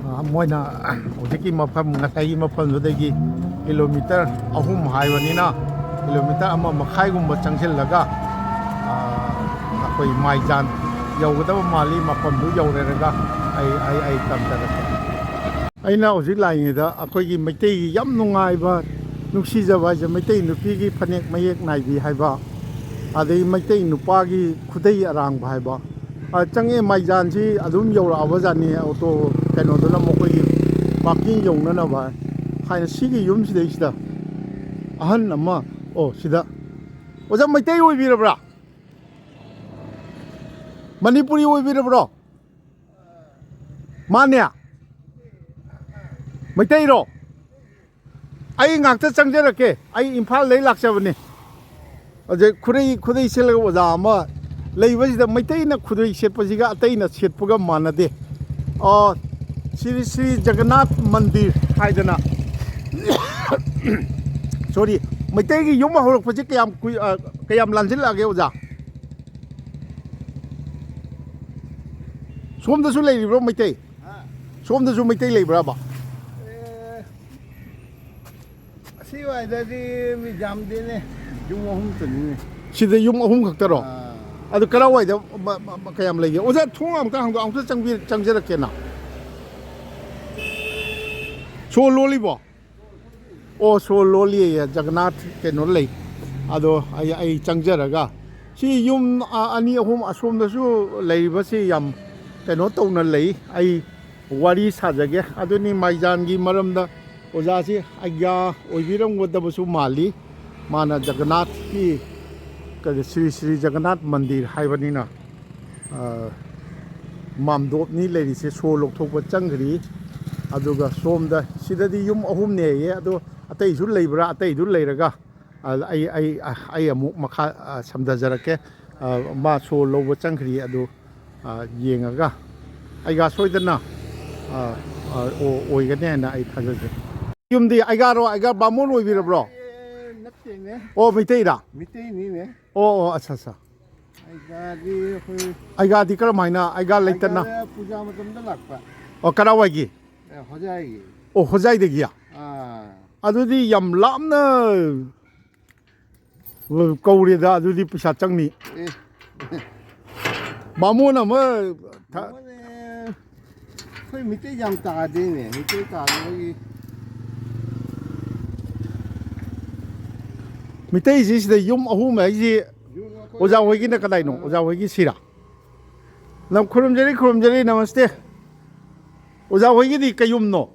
ꯑ, ꯃꯣꯏꯅ ꯍꯧꯖꯤꯛꯀꯤ ꯃꯐꯝ, ꯉꯁꯥꯏꯒꯤ ꯃꯐꯝꯗꯨꯗꯒꯤ ꯀꯤꯂꯣꯃꯤꯇꯔ ꯑꯍꯨꯝ ꯍꯥꯏꯕꯅꯤꯅ, ꯀꯤꯂꯣꯃꯤꯇꯔ ꯑꯃ ꯃꯈꯥꯏꯒꯨꯝꯕ ꯆꯪꯁꯤꯜꯂꯒ, ꯑ, ꯑꯩꯈꯣꯏ ꯃꯥꯏꯖꯥꯟ ꯌꯧꯒꯗꯕ ꯃꯥꯜꯂꯤ꯫ ꯃꯐꯝꯗꯨ ꯌꯧꯔꯦꯔꯒ ꯑꯩ, ꯑꯩ, ꯑꯩ ꯇꯝꯖꯔꯛꯀꯦ꯫ ꯑꯩꯅ ꯍꯧꯖꯤꯛ ꯂꯥꯛꯏꯉꯩꯗ ꯑꯩꯈꯣꯏꯒꯤ ꯃꯩꯇꯩꯒꯤ ꯌꯥꯝ ꯅꯨꯡꯉꯥꯏꯕ, ꯅꯨꯡꯁꯤꯖꯕ ꯍꯥꯏꯁꯦ, ꯃꯩꯇꯩ ꯅꯨꯄꯤꯒꯤ ꯐꯅꯦꯛ ꯃꯌꯦꯛ ꯅꯥꯏꯕꯤ ꯍꯥꯏꯕ, ꯑꯗꯩ ꯃꯩꯇꯩ ꯅꯨꯄꯥꯒꯤ ꯈꯨꯗꯩ ꯑꯔꯥꯡꯕ ꯍꯥꯏꯕ, ꯑ, ꯆꯪꯉꯦ꯫ ꯃꯥꯏꯖꯥꯟꯁꯤ ꯑꯗꯨꯝ ꯌꯧꯔꯛꯑꯕꯖꯥꯠꯅꯤ꯫ ꯑꯣꯇꯣ ꯀꯩꯅꯣꯗꯨꯅ ꯃꯈꯣꯏꯒꯤ ꯄꯥꯔꯀꯤꯡ ꯌꯧꯅꯅꯕ ꯍꯥꯏꯅ꯫ ꯁꯤꯒꯤ ꯌꯨꯝꯁꯤꯗꯩꯁꯤꯗ ꯑꯍꯟ ꯑꯃ, ꯑꯣ, ꯁꯤꯗ꯫ ꯑꯣꯖꯥ, ꯃꯩꯇꯩ ꯑꯣꯏꯕꯤꯔꯕ꯭ꯔꯥ? ꯃꯅꯤꯄꯨꯔꯤ ꯑꯣꯏꯕꯤꯔꯕ꯭ꯔꯣ? ꯃꯥꯅꯦ? ꯃꯩꯇꯩꯔꯣ? ꯑꯩ ꯉꯥꯛꯇ ꯆꯪꯖꯔꯛꯀꯦ꯫ ꯑꯩ ꯏꯝꯐꯥꯜꯗꯩ ꯂꯥꯛꯆꯕꯅꯤ꯫ ꯍꯧꯖꯤꯛ ꯈꯨꯗꯩ, ꯈꯨꯗꯩ ꯁꯦꯠꯂꯒ ꯑꯣꯖꯥ ꯑꯃ ꯂꯩꯕꯁꯤꯗ, ꯃꯩꯇꯩꯅ ꯈꯨꯗꯩ ꯁꯦꯠꯄꯁꯤꯒ ꯑꯇꯩꯅ ꯁꯦꯠꯄꯒ ꯃꯥꯟꯅꯗꯦ꯫ ꯑ, ꯁ꯭ꯔꯤ ꯁ꯭ꯔꯤ ꯖꯒꯟꯅꯥꯊ ꯃꯟꯗꯤꯔ ꯍꯥꯏꯗꯅ꯫ ꯁꯣꯔꯤ, ꯃꯩꯇꯩꯒꯤ ꯌꯨꯝ ꯍꯧꯔꯛꯄꯁꯤ ꯀꯌꯥꯝ ꯀꯨꯏ-, ꯑ, ꯀꯌꯥꯝ ꯂꯥꯟꯁꯤꯜꯂꯛꯑꯒꯦ, ꯑꯣꯖꯥ? ꯁꯣꯝꯗꯁꯨ ꯂꯩꯔꯤꯕ꯭ꯔꯣ ꯃꯩꯇꯩ? ꯍꯥ? ꯁꯣꯝꯗꯁꯨ ꯃꯩꯇꯩ ꯂꯩꯕ꯭ꯔꯕ? ꯑꯦ, ꯑꯁꯤ ꯋꯥꯏꯗꯗꯤ ꯃꯤ ꯌꯥꯝꯗꯦꯅꯦ, ꯌꯨꯝ ꯑꯍꯨꯝ ꯆꯅꯤꯅꯦ꯫ ꯁꯤꯗ ꯌꯨꯝ ꯑꯍꯨꯝ ꯈꯛꯇꯔꯣ? ꯑꯥ꯫ ꯑꯗꯨ ꯀꯔꯥꯏꯋꯥꯏꯗ ꯃ-, ꯃ-, ꯃ-, ꯀꯌꯥꯝ ꯂꯩꯒꯦ? ꯑꯣꯖꯥ, ꯊꯣꯡ ꯑꯃꯨꯛꯇ ꯍꯥꯡꯗꯣꯛ, ꯑꯃꯨꯛꯇ ꯆꯪꯕꯤ-, ꯆꯪꯖꯔꯛꯀꯦꯅ꯫ ꯁꯣ ꯂꯣꯜꯂꯤꯕꯣ? ꯑꯣ, ꯁꯣ ꯂꯣꯜꯂꯤꯌꯦ, ꯖꯒꯅꯥꯊ ꯀꯩꯅꯣ ꯂꯩ꯫ ꯑꯗꯣ ꯑꯩ, ꯑꯩ ꯆꯪꯖꯔꯒ ꯁꯤ ꯌꯨꯝ, ꯑ, ꯑꯅꯤ ꯑꯍꯨꯝ ꯑꯁꯣꯝꯗꯁꯨ ꯂꯩꯔꯤꯕꯁꯤ ꯌꯥꯝ ꯀꯩꯅꯣ ꯇꯧꯅ ꯂꯩ꯫ ꯑꯩ ꯋꯥꯔꯤ ꯁꯥꯖꯒꯦ꯫ ꯑꯗꯨꯅꯤ ꯃꯥꯏꯖꯥꯟꯒꯤ ꯃꯔꯝꯗ ꯑꯣꯖꯥꯁꯤ ꯑꯩꯒ꯭ꯌꯥ ꯑꯣꯏꯕꯤꯔꯝꯒꯗꯕꯁꯨ ꯃꯥꯜꯂꯤ꯫ ꯃꯥꯅ ꯖꯒꯟꯅꯥꯊꯀꯤ, ꯀꯔꯤ, ꯁ꯭ꯔꯤ ꯁ꯭ꯔꯤ ꯖꯒꯟꯅꯥꯊ ꯃꯟꯗꯤꯔ ꯍꯥꯏꯕꯅꯤꯅ, ꯑ, ꯃꯥꯝꯗꯣꯞꯅꯤ ꯂꯩꯔꯤꯁꯦ꯫ ꯁꯣ ꯂꯧꯊꯣꯛꯄ ꯆꯪꯈ꯭ꯔꯤ꯫ ꯑꯗꯨꯒ ꯁꯣꯝꯗ, ꯁꯤꯗꯗꯤ ꯌꯨꯝ ꯑꯍꯨꯝꯅꯦꯌꯦ꯫ ꯑꯗꯣ ꯑꯇꯩꯁꯨ ꯂꯩꯕ꯭ꯔꯥ? ꯑꯇꯩꯗꯨ ꯂꯩꯔꯒ ꯑ, ꯑꯩ, ꯑꯩ, ꯑ, ꯑꯩ ꯑꯃꯨꯛ ꯃꯈꯥ, ꯑ, ꯁꯝꯊꯖꯔꯛꯀꯦ꯫ ꯑ, ꯃꯥ ꯁꯣ ꯂꯧꯕ ꯆꯪꯈ꯭ꯔꯤ꯫ ꯑꯗꯨ, ꯑ, ꯌꯦꯡꯉꯒ ꯑꯩꯒ ꯁꯣꯏꯗꯅ, ꯑ, ꯑ, ꯑꯣ-, ꯑꯣꯏꯒꯅꯤ ꯍꯥꯏꯅ ꯑꯩ ꯊꯥꯖꯖꯩ꯫ ꯌꯨꯝꯗꯤ ꯑꯩꯒꯥꯔꯣ? ꯑꯩꯒꯥ ꯕꯥꯃꯣꯟ ꯑꯣꯏꯕꯤꯔꯕ꯭ꯔꯣ? ꯑꯦ, ꯅꯠꯇꯦꯅꯦ꯫ ꯑꯣ, ꯃꯩꯇꯩꯔꯥ? ꯃꯩꯇꯩꯅꯤꯅꯦ꯫ ꯑꯣ, ꯑꯣ, ꯑꯠꯆꯥ, ꯑꯠꯆꯥ꯫ ꯑꯩꯒꯥꯗꯤ ꯑꯩꯈꯣꯏ ꯑꯩꯒꯥꯗꯤ ꯀꯔꯝ ꯍꯥꯏꯅ? ꯑꯩꯒꯥ ꯂꯩꯇꯅ? ꯑꯩꯒꯥꯗ ꯄꯨꯖꯥ ꯃꯇꯝꯗ ꯂꯥꯛꯄ꯫ ꯑꯣ, ꯀꯔꯥꯏꯋꯥꯏꯒꯤ? ꯑꯦ, ꯍꯣꯖꯥꯏꯒꯤ꯫ ꯑꯣ, ꯍꯣꯖꯥꯏꯗꯒꯤ? ꯑꯥ꯫ ꯑꯗꯨꯗꯤ ꯌꯥꯝ ꯂꯥꯞꯅ ꯀꯧꯔꯦꯗ, ꯑꯗꯨꯗꯤ ꯄꯩꯁꯥ ꯆꯪꯅꯤ꯫ ꯑꯦ꯫ ꯕꯥꯃꯣꯟ ꯑꯃ ꯊ- ꯕꯥꯃꯣꯟ, ꯑꯦ, ꯑꯩꯈꯣꯏ ꯃꯤꯇꯩ ꯌꯥꯝ ꯇꯥꯗꯦꯅꯦ, ꯃꯤꯇꯩ ꯇꯥꯗꯕꯒꯤ꯫ ꯃꯤꯇꯩꯁꯤ ꯁꯤꯗ ꯌꯨꯝ ꯑꯍꯨꯝ ꯍꯥꯏꯁꯤ ꯌꯨꯝ ꯑꯩꯈꯣꯏ ꯑꯣꯖꯥ ꯍꯣꯏꯒꯤꯅ ꯀꯗꯥꯏꯅꯣ? ꯑꯣꯖꯥ ꯍꯣꯏꯒꯤ ꯁꯤꯔꯥ? ꯂꯝ ꯈꯨꯔꯨꯝꯖꯔꯤ, ꯈꯨꯔꯨꯝꯖꯔꯤ, ꯅꯃꯁꯇꯦ꯫ ꯑꯣꯖꯥ ꯍꯣꯏꯒꯤꯗꯤ ꯀꯩ ꯌꯨꯝꯅꯣ?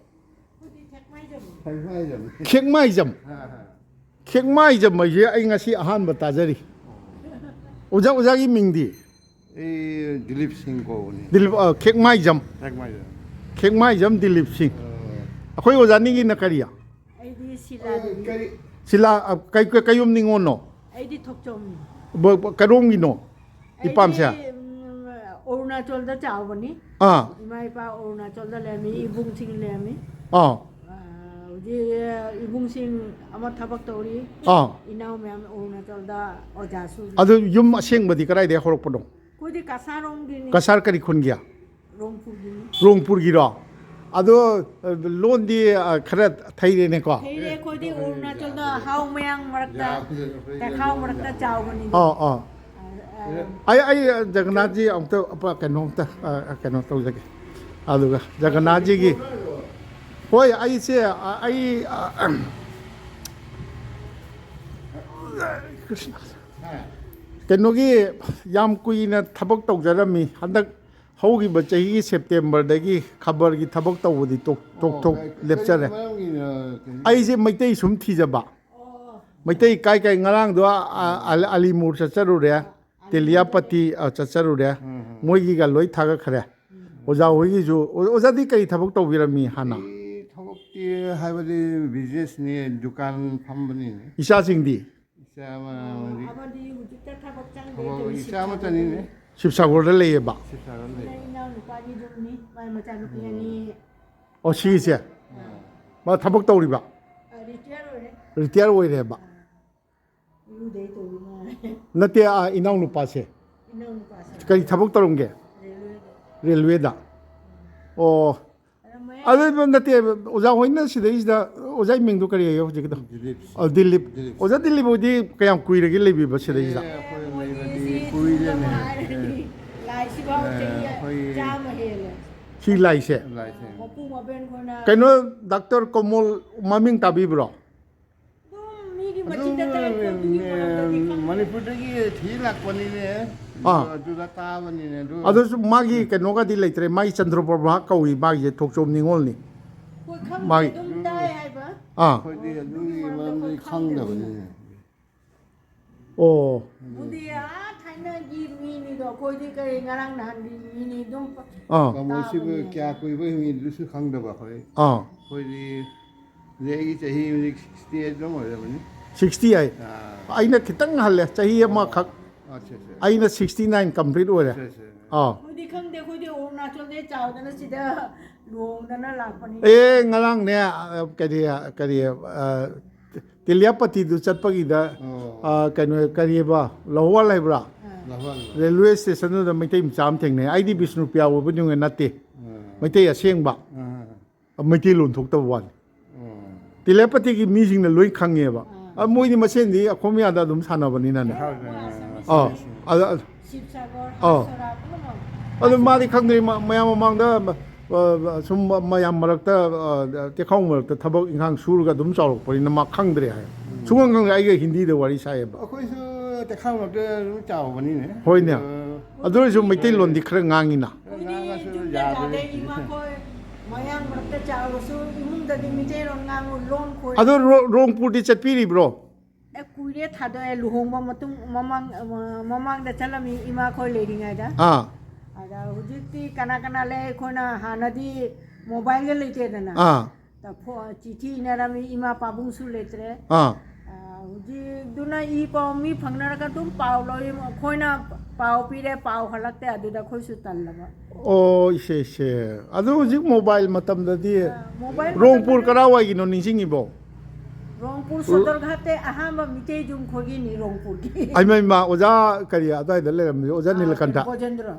ꯈꯦꯛꯃꯥꯏꯖꯝ꯫ ꯈꯦꯛꯃꯥꯏꯖꯝ꯫ ꯑꯥ, ꯑꯥ꯫ ꯈꯦꯛꯃꯥꯏꯖꯝ ꯍꯥꯏꯁꯦ ꯑꯩ ꯉꯁꯤ ꯑꯍꯥꯟꯕ ꯇꯥꯖꯔꯤ꯫ ꯑꯣꯖꯥ, ꯑꯣꯖꯥꯒꯤ ꯃꯤꯡꯗꯤ? ꯑꯩ ꯗꯤꯂꯤꯞ ꯁꯤꯡ ꯀꯧꯕꯅꯤ꯫ ꯗꯤꯂꯤꯞ, ꯑ, ꯈꯦꯛꯃꯥꯏꯖꯝ꯫ ꯈꯦꯛꯃꯥꯏꯖꯝ꯫ ꯈꯦꯛꯃꯥꯏꯖꯝ ꯗꯤꯂꯤꯞ ꯁꯤꯡ꯫ ꯑꯣ꯫ ꯑꯩꯈꯣꯏ ꯑꯣꯖꯥꯅꯤꯒꯤꯅ ꯀꯔꯤ? ꯑꯩꯗꯤ ꯁꯤꯂꯥ ꯗꯦꯕꯤ꯫ ꯀꯔꯤ? ꯁꯤꯂꯥ, ꯑ, ꯀꯩ, ꯀꯩ, ꯀꯩꯌꯨꯝ ꯅꯤꯉꯣꯜꯅꯣ? ꯑꯩꯗꯤ ꯊꯣꯛꯆꯣꯝꯅꯤ꯫ ꯕ-, ꯕ-, ꯀꯩꯔꯣꯝꯒꯤꯅꯣ? ꯏꯄꯥꯝꯁꯦ? ꯑꯩꯗꯤ, ꯎꯝ, ꯑꯔꯨꯅꯥꯆꯜꯗ ꯆꯥꯎꯕꯅꯤ꯫ ꯑꯥ꯫ ꯏꯃꯥ ꯏꯄꯥ ꯑꯔꯨꯅꯥꯆꯜꯗ ꯂꯩꯔꯝꯃꯤ, ꯏꯕꯨꯡꯁꯤꯡ ꯂꯩꯔꯝꯃꯤ꯫ ꯑꯥ꯫ ꯑꯥ, ꯍꯧꯖꯤꯛ ꯏꯕꯨꯡꯁꯤꯡ ꯑꯃ ꯊꯕꯛ ꯇꯧꯔꯤ꯫ ꯑꯥ꯫ ꯏꯅꯥꯎ ꯃꯌꯥꯝ ꯑꯔꯨꯅꯥꯆꯜꯗ ꯑꯣꯖꯥꯁꯨ꯫ ꯑꯗꯨ ꯌꯨꯝ ꯑꯁꯦꯡꯕꯗꯤ ꯀꯗꯥꯏꯗꯒꯤ ꯍꯧꯔꯛꯄꯅꯣ? ꯑꯩꯈꯣꯏꯗꯤ ꯀꯁꯥꯔꯣꯝꯒꯤꯅꯤ꯫ ꯀꯁꯥꯔ ꯀꯔꯤ ꯈꯨꯟꯒꯤ? ꯔꯣꯡꯄꯨꯔꯒꯤꯅꯤ꯫ ꯔꯣꯡꯄꯨꯔꯒꯤꯔꯣ? ꯑꯗꯣ, ꯑ, ꯂꯣꯟꯗꯤ, ꯑ, ꯈꯔ ꯊꯩꯔꯦꯅꯦꯀꯣ? ꯊꯩꯔꯦ, ꯑꯩꯈꯣꯏꯗꯤ ꯑꯔꯨꯅꯥꯆꯜꯗ ꯍꯥꯎ ꯃꯌꯥꯡ ꯃꯔꯛꯇ, ꯌꯥꯗ꯭ꯔꯦ, ꯑꯩꯈꯣꯏ ꯇꯈꯥꯎ ꯂꯣꯟ ꯃꯔꯛꯇ ꯌꯥꯗ꯭ꯔꯦ꯫ ꯆꯥꯎꯕꯅꯤꯅ꯫ ꯑꯥ, ꯑꯥ꯫ ꯑ, ꯑ, ꯑꯩ, ꯑꯩ, ꯑ, ꯖꯒꯟꯅꯥꯊꯖꯤ ꯑꯃꯨꯛꯇ, ꯑ, ꯀꯩꯅꯣꯝꯇ, ꯑ, ꯀꯩꯅꯣ ꯇꯧꯖꯒꯦ꯫ ꯑꯗꯨꯒ ꯖꯒꯟꯅꯥꯊꯖꯤꯒꯤ, ꯍꯣꯏ, ꯑꯩꯁꯦ, ꯑ, ꯑꯩ, ꯑ, ꯀ꯭ꯔꯤꯁꯅ꯫ ꯀꯩꯅꯣꯒꯤ, ꯌꯥꯝ ꯀꯨꯏꯅ ꯊꯕꯛ ꯇꯧꯖꯔꯝꯃꯤ, ꯍꯟꯗꯛ ꯍꯧꯈꯤꯕ ꯆꯍꯤꯒꯤ ꯁꯦꯞꯇꯦꯝꯕꯔꯗꯒꯤ ꯈꯕꯔꯒꯤ ꯊꯕꯛ ꯇꯧꯕꯗꯤ ꯇꯣꯛ- ꯇꯣꯛꯊꯣꯛ ꯑꯣ, ꯀꯔꯤ ꯂꯦꯞꯆꯔꯦ꯫ ꯃꯔꯝꯒꯤꯅꯣ? ꯀꯔꯤ? ꯑꯩꯁꯦ ꯃꯩꯇꯩ ꯁꯨꯝ ꯊꯤꯖꯕ꯫ ꯃꯩꯇꯩ ꯀꯥꯏ ꯀꯥꯏ? ꯉꯔꯥꯡꯗꯣ ꯑ- ꯑ- ꯑꯂꯤꯃꯨꯔ ꯆꯠꯆꯔꯨꯔꯦ, ꯇꯦꯂꯤꯌꯥꯄꯇꯤ ꯑ, ꯆꯠꯆꯔꯨꯔꯦ, ꯎꯝ, ꯎꯝ꯫ ꯃꯣꯏꯒꯤꯒ ꯂꯣꯏ ꯊꯥꯒꯠꯈ꯭ꯔꯦ꯫ ꯑꯣꯖꯥ ꯍꯣꯏꯒꯤꯁꯨ꯫ ꯑꯣ- ꯑꯣꯖꯥꯗꯤ ꯀꯔꯤ ꯊꯕꯛ ꯇꯧꯕꯤꯔꯝꯃꯤ ꯍꯥꯟꯅ? ꯑꯩ ꯊꯕꯛꯇꯤ ꯍꯥꯏꯕꯗꯤ ꯕꯤꯖꯤꯅꯦꯁꯅꯤ, ꯗꯨꯀꯥꯟ ꯐꯝꯕꯅꯤꯅꯦ꯫ ꯏꯆꯥꯁꯤꯡꯗꯤ? ꯏꯆꯥ ꯑꯃ ꯑꯃꯗꯤ ꯑꯃꯗꯤ ꯍꯧꯖꯤꯛꯇ ꯊꯕꯛ ꯆꯪꯗꯦ ꯊꯕꯛ ꯇꯧꯔꯤ, ꯏꯆꯥ ꯑꯃꯠꯇꯅꯤꯅꯦ꯫ ꯁꯤꯕꯁꯥꯒꯔꯗ ꯂꯩꯌꯦꯕ? ꯁꯤꯕꯁꯥꯒꯔꯗ ꯂꯩ꯫ ꯏꯅꯥꯎ ꯅꯨꯄꯥꯅꯤ ꯑꯗꯨꯝꯅꯤ, ꯃꯥꯏ ꯃꯆꯥꯅꯨꯄꯤ ꯑꯅꯤ꯫ ꯑꯣ, ꯁꯤꯒꯤꯁꯦ? ꯑꯥ꯫ ꯃꯥ ꯊꯕꯛ ꯇꯧꯔꯤꯕ? ꯑ, ꯔꯤꯇꯤꯌꯔ ꯑꯣꯏꯔꯦ꯫ ꯔꯤꯇꯤꯌꯔ ꯑꯣꯏꯔꯦꯕ? ꯑꯥ꯫ ꯏꯔꯨꯗꯩ ꯇꯧꯔꯤ ꯃꯥ꯫ ꯅꯠꯇꯦ, ꯑꯥ, ꯏꯅꯥꯎ ꯅꯨꯄꯥꯁꯦ? ꯏꯅꯥꯎ ꯅꯨꯄꯥꯁꯦ꯫ ꯀꯔꯤ ꯊꯕꯛ ꯇꯧꯔꯝꯒꯦ? ꯔꯦꯜꯋꯦꯗ꯫ ꯔꯦꯜꯋꯦꯗ? ꯑꯣ꯫ ꯑꯗꯨ ꯃꯌꯥꯏ ꯑꯗꯨ ꯅꯠꯇꯦ, ꯑꯣꯖꯥ ꯍꯣꯏꯅ ꯁꯤꯗꯩꯁꯤꯗ, ꯑꯣꯖꯥꯒꯤ ꯃꯤꯡꯗꯣ ꯀꯔꯤ ꯍꯥꯏꯌꯣ ꯍꯧꯖꯤꯛꯀꯤꯗꯣ? ꯗꯤꯂꯤꯞ꯫ ꯑ, ꯗꯤꯂꯤꯞ꯫ ꯗꯤꯂꯤꯞ꯫ ꯑꯣꯖꯥ ꯗꯤꯂꯤꯞ ꯍꯣꯏꯗꯤ ꯀꯌꯥꯝ ꯀꯨꯏꯔꯒꯦ ꯂꯩꯕꯤꯕ ꯁꯤꯗꯩꯁꯤꯗ? ꯑꯦ, ꯑꯩꯈꯣꯏ ꯂꯩꯕꯗꯤ ꯀꯨꯏꯔꯦꯅꯦ꯫ ꯂꯥꯏꯁꯤꯐꯥꯎ ꯑꯦ, ꯆꯍꯤ ꯑꯩꯈꯣꯏ ꯆꯥꯝꯃ ꯍꯦꯜꯂꯦ꯫ ꯁꯤ ꯂꯥꯏꯁꯦ? ꯂꯥꯏꯁꯦ꯫ ꯃꯄꯨ ꯃꯕꯦꯟ ꯈꯣꯏꯅ ꯀꯩꯅꯣ, ꯗꯥꯛꯇꯔ ꯀꯣꯃꯣꯜ ꯃꯃꯤꯡ ꯇꯥꯕꯤꯕ꯭ꯔꯣ? ꯑꯗꯨꯝ ꯃꯤꯒꯤ ꯑꯗꯨꯝ, ꯃꯆꯤꯟꯗ ꯇꯥꯏ, ꯑꯩꯈꯣꯏ ꯑꯗꯨꯒꯤ ꯃꯔꯝꯗꯗꯤ ꯈꯪꯗꯦ꯫ ꯃꯅꯤꯄꯨꯔꯗꯒꯤ ꯊꯤ ꯂꯥꯛꯄꯅꯤꯅꯦ꯫ ꯑꯥ꯫ ꯑꯗꯨꯗ ꯇꯥꯕꯅꯤꯅꯦ, ꯑꯗꯨ ꯑꯗꯨꯁꯨ ꯃꯥꯒꯤ ꯀꯩꯅꯣꯒꯗꯤ ꯂꯩꯇ꯭ꯔꯦ, ꯃꯥꯒꯤ ꯆꯟꯗ꯭ꯔ ꯄ꯭ꯔꯚꯥ ꯀꯧꯏ, ꯃꯥꯒꯤꯁꯦ ꯊꯣꯛꯆꯣꯝ ꯅꯤꯉꯣꯜꯅꯤ꯫ ꯑꯩꯈꯣꯏ ꯈꯪꯗꯦ, ꯃꯥꯒꯤ ꯑꯗꯨꯝ ꯇꯥꯏ ꯍꯥꯏꯕ꯫ ꯑꯥ꯫ ꯑꯩꯈꯣꯏꯗꯤ ꯑꯗꯨꯒꯤ ꯑꯗꯨꯒꯤ ꯃꯔꯝꯗꯗꯤ ꯃꯔꯝꯗꯗꯤ ꯈꯪꯗꯕꯅꯤꯅꯦ꯫ ꯑꯣ꯫ ꯑꯗꯨꯗꯤ ꯑꯥ ꯊꯥꯏꯅꯒꯤ ꯃꯤꯅꯤꯗꯣ, ꯑꯩꯈꯣꯏꯗꯤ ꯀꯔꯤ ꯉꯔꯥꯡ ꯅꯍꯥꯟꯒꯤ ꯃꯤꯅꯤ ꯑꯗꯨꯝ꯫ ꯑꯥ꯫ ꯀꯃꯣꯟꯁꯤꯕꯨ ꯇꯥꯕꯅꯤꯅ꯫ ꯀꯌꯥ ꯀꯨꯏꯕ ꯃꯤꯗꯨꯁꯨ ꯈꯪꯗꯕ ꯑꯩꯈꯣꯏ꯫ ꯑꯥ꯫ ꯑꯩꯈꯣꯏꯗꯤ ꯍꯧꯖꯤꯛ ꯑꯩꯒꯤ ꯆꯍꯤ ꯍꯧꯖꯤꯛ ꯁꯤꯛꯁꯇꯤ ꯑꯩꯠ ꯑꯗꯨꯝ ꯑꯣꯏꯔꯕꯅꯤ꯫ Sixty eight? ꯑꯥ꯫ ꯑꯩꯅ ꯈꯤꯇꯪ ꯍꯜꯂꯦ, ꯆꯍꯤ ꯑꯃꯈꯛ꯫ ꯑꯠꯆꯥ, ꯑꯠꯆꯥ꯫ ꯑꯩꯅ ꯁꯤꯛꯁꯇꯤ ꯅꯥꯏꯟ ꯀꯝꯄ꯭ꯂꯤꯠ ꯑꯣꯏꯔꯦ꯫ ꯑꯠꯆꯥ, ꯑꯠꯆꯥ꯫ ꯑꯥ꯫ ꯑꯩꯈꯣꯏꯗꯤ ꯈꯪꯗꯦ, ꯑꯩꯈꯣꯏꯗꯤ ꯑꯔꯨꯅꯥꯆꯜꯗꯩ ꯆꯥꯎꯗꯅ ꯁꯤꯗ ꯂꯨꯍꯣꯡꯗꯅ ꯂꯥꯛꯄꯅꯤ꯫ ꯑꯦ, ꯉꯔꯥꯡꯅꯦ, ꯑ, ꯀꯔꯤ, ꯀꯔꯤ, ꯑ, ꯇꯦꯂꯤꯌꯥꯄꯇꯤꯗꯨ ꯆꯠꯄꯒꯤꯗ, ꯑꯣ꯫ ꯑ, ꯀꯩꯅꯣ, ꯀꯔꯤꯑꯕ, ꯂꯍꯣꯋꯥꯜ ꯍꯥꯏꯕ꯭ꯔꯥ? ꯑꯥ꯫ ꯂꯍꯣꯋꯥꯜ꯫ ꯔꯦꯜꯋꯦ ꯁ꯭ꯇꯦꯁꯟꯗꯨꯗ ꯃꯩꯇꯩ ꯃꯆꯥ ꯑꯃ ꯊꯦꯡꯅꯩ꯫ ꯑꯩꯗꯤ ꯕꯤꯁꯅꯨꯄ꯭ꯔꯤꯌꯥ ꯑꯣꯏꯕ ꯅꯤꯡꯉꯦ, ꯅꯠꯇꯦ꯫ ꯑꯥ꯫ ꯃꯩꯇꯩ ꯑꯁꯦꯡꯕ꯫ ꯑꯥ꯫ ꯃꯩꯇꯩꯂꯣꯟ ꯊꯣꯛꯇꯕ ꯋꯥꯅꯤ꯫ ꯑꯣ꯫ ꯇꯦꯂꯤꯌꯥꯄꯇꯤꯒꯤ ꯃꯤꯁꯤꯡꯅ ꯂꯣꯏ ꯈꯪꯉꯦꯕ꯫ ꯑꯥ꯫ ꯑ, ꯃꯣꯏꯗꯤ ꯃꯁꯦꯟꯗꯤ ꯑꯩꯈꯣꯏ ꯃꯌꯥꯗ ꯑꯗꯨꯝ ꯁꯥꯟꯅꯕꯅꯤꯅꯅꯦ꯫ ꯍꯣꯏ, ꯍꯣꯏ, ꯍꯣꯏ꯫ ꯑꯥ, ꯑꯗ, ꯑꯗ, ꯁꯤꯕꯁꯥꯒꯔ, ꯑꯥ꯫ ꯍꯥꯁꯣꯔꯥ ꯄꯨꯝꯅꯃꯛ꯫ ꯑꯗꯨ ꯃꯥꯗꯤ ꯈꯪꯗ꯭ꯔꯤ, ꯃ-, ꯃꯌꯥꯝ ꯃꯃꯥꯡꯗ, ꯑ, ꯑ, ꯁꯨꯝ ꯃ-, ꯃꯌꯥꯝ ꯃꯔꯛꯇ, ꯑ, ꯇꯦꯈꯥꯎ ꯃꯔꯛꯇ ꯊꯕꯛ ꯏꯪꯈꯥꯡ ꯁꯨꯔꯒ ꯑꯗꯨꯝ ꯆꯥꯎꯔꯛꯄꯅꯤꯅ ꯃꯥ ꯈꯪꯗ꯭ꯔꯦ ꯍꯥꯏ꯫ ꯎꯝ꯫ ꯁꯨꯡꯈꯪ ꯈꯪꯗ꯭ꯔꯦ, ꯑꯩꯒ ꯍꯤꯟꯗꯤꯗ ꯋꯥꯔꯤ ꯁꯥꯏꯌꯦꯕ꯫ ꯑꯩꯈꯣꯏꯁꯨ ꯇꯦꯈꯥꯎ ꯃꯔꯛꯇ ꯑꯗꯨꯝ ꯆꯥꯎꯕꯅꯤꯅꯦ꯫ ꯍꯣꯏꯅꯦ꯫ ꯑꯗꯣ ꯑꯗꯨ ꯑꯣꯏꯔꯁꯨ ꯃꯩꯇꯩꯂꯣꯟꯗꯤ ꯈꯔ ꯉꯥꯡꯉꯤꯅ꯫ ꯑꯩꯈꯣꯏꯗꯤ ꯉꯥꯡꯉꯁꯨ ꯌꯨꯝꯗ ꯌꯥꯗꯦ꯫ ꯌꯥꯗꯦ, ꯏꯃꯥꯈꯣꯏ ꯃꯌꯥꯡ ꯃꯔꯛꯇ ꯆꯥꯎꯔꯁꯨ ꯏꯃꯨꯡꯗꯗꯤ ꯃꯩꯇꯩꯂꯣꯟ ꯉꯥꯡꯉꯨ, ꯂꯣꯟ ꯈꯣꯏ꯫ ꯑꯗꯣ ꯔꯣ-, ꯔꯣꯡꯄꯨꯔꯗꯤ ꯆꯠꯄꯤꯔꯤꯕ꯭ꯔꯣ? ꯑꯦ, ꯀꯨꯏꯔꯦ ꯊꯥꯗꯣꯛꯑꯦ, ꯂꯨꯍꯣꯡꯕ ꯃꯇꯨꯡ, ꯃꯃꯥꯡ, ꯑ, ꯃꯃꯥꯡꯗ ꯆꯠꯂꯝꯃꯤ ꯏꯃꯥꯈꯣꯏ ꯂꯩꯔꯤꯉꯩꯗ꯫ ꯑꯥ꯫ ꯑꯗ ꯍꯧꯖꯤꯛꯇꯤ ꯀꯅꯥ ꯀꯅꯥ ꯂꯩ? ꯑꯩꯈꯣꯏꯅ ꯍꯥꯟꯅꯗꯤ ꯃꯣꯕꯥꯏꯜꯒ ꯂꯩꯇꯦꯗꯅ꯫ ꯑꯥ꯫ ꯇ ꯐꯣ-, ꯆꯤꯊꯤ ꯏꯅꯔꯝꯃꯤ, ꯏꯃꯥ ꯄꯥꯕꯨꯡꯁꯨ ꯂꯩꯇ꯭ꯔꯦ꯫ ꯑꯥ꯫ ꯑ, ꯍꯧꯖꯤꯛꯇꯨꯅ ꯏ ꯄꯥꯎ ꯃꯤ ꯐꯪꯅꯔꯒ ꯑꯗꯨꯝ ꯄꯥꯎ ꯂꯧꯏ, ꯑꯩꯈꯣꯏꯅ ꯄꯥꯎ ꯄꯤꯔꯦ, ꯄꯥꯎ ꯍꯜꯂꯛꯇꯦ, ꯑꯗꯨꯗ ꯑꯩꯈꯣꯏꯁꯨ ꯇꯜꯂꯕ꯫ ꯑꯣ, ꯏꯆꯦ, ꯏꯆꯦ꯫ ꯑꯗꯨ ꯍꯧꯖꯤꯛ ꯃꯣꯕꯥꯏꯜ ꯃꯇꯝꯗꯗꯤ ꯑ, ꯃꯣꯕꯥꯏꯜ ꯔꯣꯡꯄꯨꯔ ꯃꯇꯝꯗꯗꯤ ꯀꯔꯥꯏꯋꯥꯏꯒꯤꯅꯣ ꯅꯤꯡꯁꯤꯡꯉꯤꯕꯣ? ꯔꯣꯡꯄꯨꯔ ꯁꯣꯗꯔ ꯘꯥꯠꯇ ꯑꯍꯥꯟꯕ ꯃꯤꯇꯩ ꯌꯨꯝ ꯑꯩꯈꯣꯏꯒꯤꯅꯤ ꯔꯣꯡꯄꯨꯔꯒꯤ꯫ ꯑꯩꯃ, ꯏꯃ, ꯑꯣꯖꯥ ꯀꯔꯤ ꯑꯗꯥꯏꯗ ꯂꯩꯔꯝꯃꯤ? ꯑꯣꯖꯥ ꯑ, ꯅꯤꯂꯀꯟꯊ꯫ ꯒꯣꯖꯦꯟꯗ꯭ꯔ꯫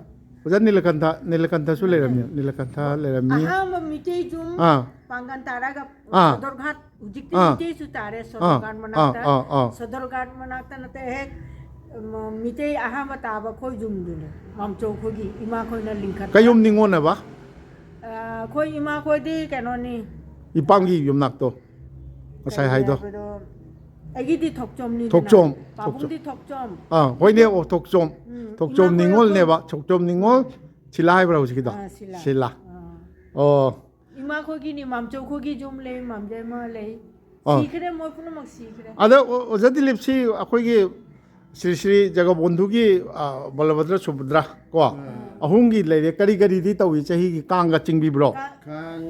ꯑꯣꯖꯥ ꯅꯤꯂꯀꯟꯊ, ꯅꯤꯂꯀꯟꯊꯁꯨ ꯂꯩꯔꯝꯃꯤ, ꯅꯤꯂꯀꯟꯊ ꯂꯩꯔꯝꯃꯤ꯫ ꯑꯍꯥꯟꯕ ꯃꯤꯇꯩ ꯌꯨꯝ ꯑꯥ꯫ ꯄꯥꯡꯒꯟ ꯇꯥꯔꯒ ꯑꯥ꯫ ꯁꯣꯗꯔ ꯘꯥꯠ, ꯍꯧꯖꯤꯛꯇꯤ ꯑꯥ꯫ ꯃꯤꯇꯩꯁꯨ ꯇꯥꯔꯦ, ꯑꯥ, ꯁꯣꯗꯔ ꯘꯥꯠ ꯑꯥ, ꯃꯅꯥꯛꯇ꯫ ꯑꯥ, ꯑꯥ꯫ ꯁꯣꯗꯔ ꯘꯥꯠ ꯃꯅꯥꯛꯇ ꯅꯠꯇꯦ, ꯍꯦꯛ, ꯎꯝ, ꯃꯤꯇꯩ ꯑꯍꯥꯟꯕ ꯇꯥꯕ ꯑꯩꯈꯣꯏ ꯌꯨꯝꯗꯨꯅꯦ, ꯃꯥꯝꯆꯧ ꯑꯩꯈꯣꯏꯒꯤ ꯏꯃꯥꯈꯣꯏꯅ ꯂꯤꯡꯈꯠꯄ꯫ ꯀꯩ ꯌꯨꯝ ꯅꯤꯉꯣꯜꯅꯕ? ꯑ, ꯑꯩꯈꯣꯏ ꯏꯃꯥꯈꯣꯏꯗꯤ ꯀꯩꯅꯣꯅꯤ꯫ ꯏꯄꯥꯝꯒꯤ ꯌꯨꯝꯅꯥꯛꯇꯣ, ꯉꯁꯥꯏ ꯀꯩ ꯍꯥꯏꯗꯣ꯫ ꯍꯥꯏꯕꯗꯣ? ꯑꯩꯒꯤꯗꯤ ꯊꯣꯛꯆꯣꯝꯅꯤꯗꯅ꯫ ꯊꯣꯛꯆꯣꯝ, ꯄꯥꯕꯨꯡꯗꯤ ꯊꯣꯛꯆꯣꯝ꯫ ꯑꯥ, ꯍꯣꯏꯅꯦ, ꯑꯣ, ꯊꯣꯛꯆꯣꯝ꯫ ꯎꯝ, ꯊꯣꯛꯆꯣꯝ ꯏꯃꯥꯈꯣꯏ ꯅꯤꯉꯣꯜꯅꯦꯕ, ꯊꯣꯛꯆꯣꯝ ꯅꯤꯉꯣꯜ꯫ ꯁꯤꯂꯥ ꯍꯥꯏꯕ꯭ꯔꯥ ꯍꯧꯖꯤꯛꯀꯤꯗꯣ? ꯑꯥ, ꯁꯤꯂꯥ꯫ ꯁꯤꯂꯥ꯫ ꯑꯥ꯫ ꯑꯣ꯫ ꯏꯃꯥꯈꯣꯏꯒꯤꯅꯤ, ꯃꯥꯝꯆꯧꯈꯣꯏꯒꯤ ꯌꯨꯝ ꯂꯩ, ꯃꯥꯝꯖꯩꯃ ꯂꯩ꯫ ꯑꯥ꯫ ꯁꯤꯈ꯭ꯔꯦ, ꯃꯣꯏ ꯄꯨꯝꯅꯃꯛ ꯁꯤꯈ꯭ꯔꯦ꯫ ꯑꯗ ꯑꯣ-, ꯑꯣꯖꯥ ꯗꯤꯂꯤꯞꯁꯤ ꯑꯩꯈꯣꯏꯒꯤ ꯁ꯭ꯔꯤ ꯁ꯭ꯔꯤ ꯖꯒꯕꯣꯟꯙꯨꯒꯤ, ꯑ, ꯕꯂꯚꯗ꯭ꯔ ꯁꯨꯚꯗ꯭ꯔ ꯀꯣ, ꯑꯥ꯫ ꯑꯍꯨꯝꯒꯤ ꯂꯩꯔꯦ꯫ ꯀꯔꯤ ꯀꯔꯤꯗꯤ ꯇꯧꯏ? ꯆꯍꯤꯒꯤ ꯀꯥꯡꯒ ꯆꯤꯡꯕꯤꯕ꯭ꯔꯣ? ꯀꯥꯡ,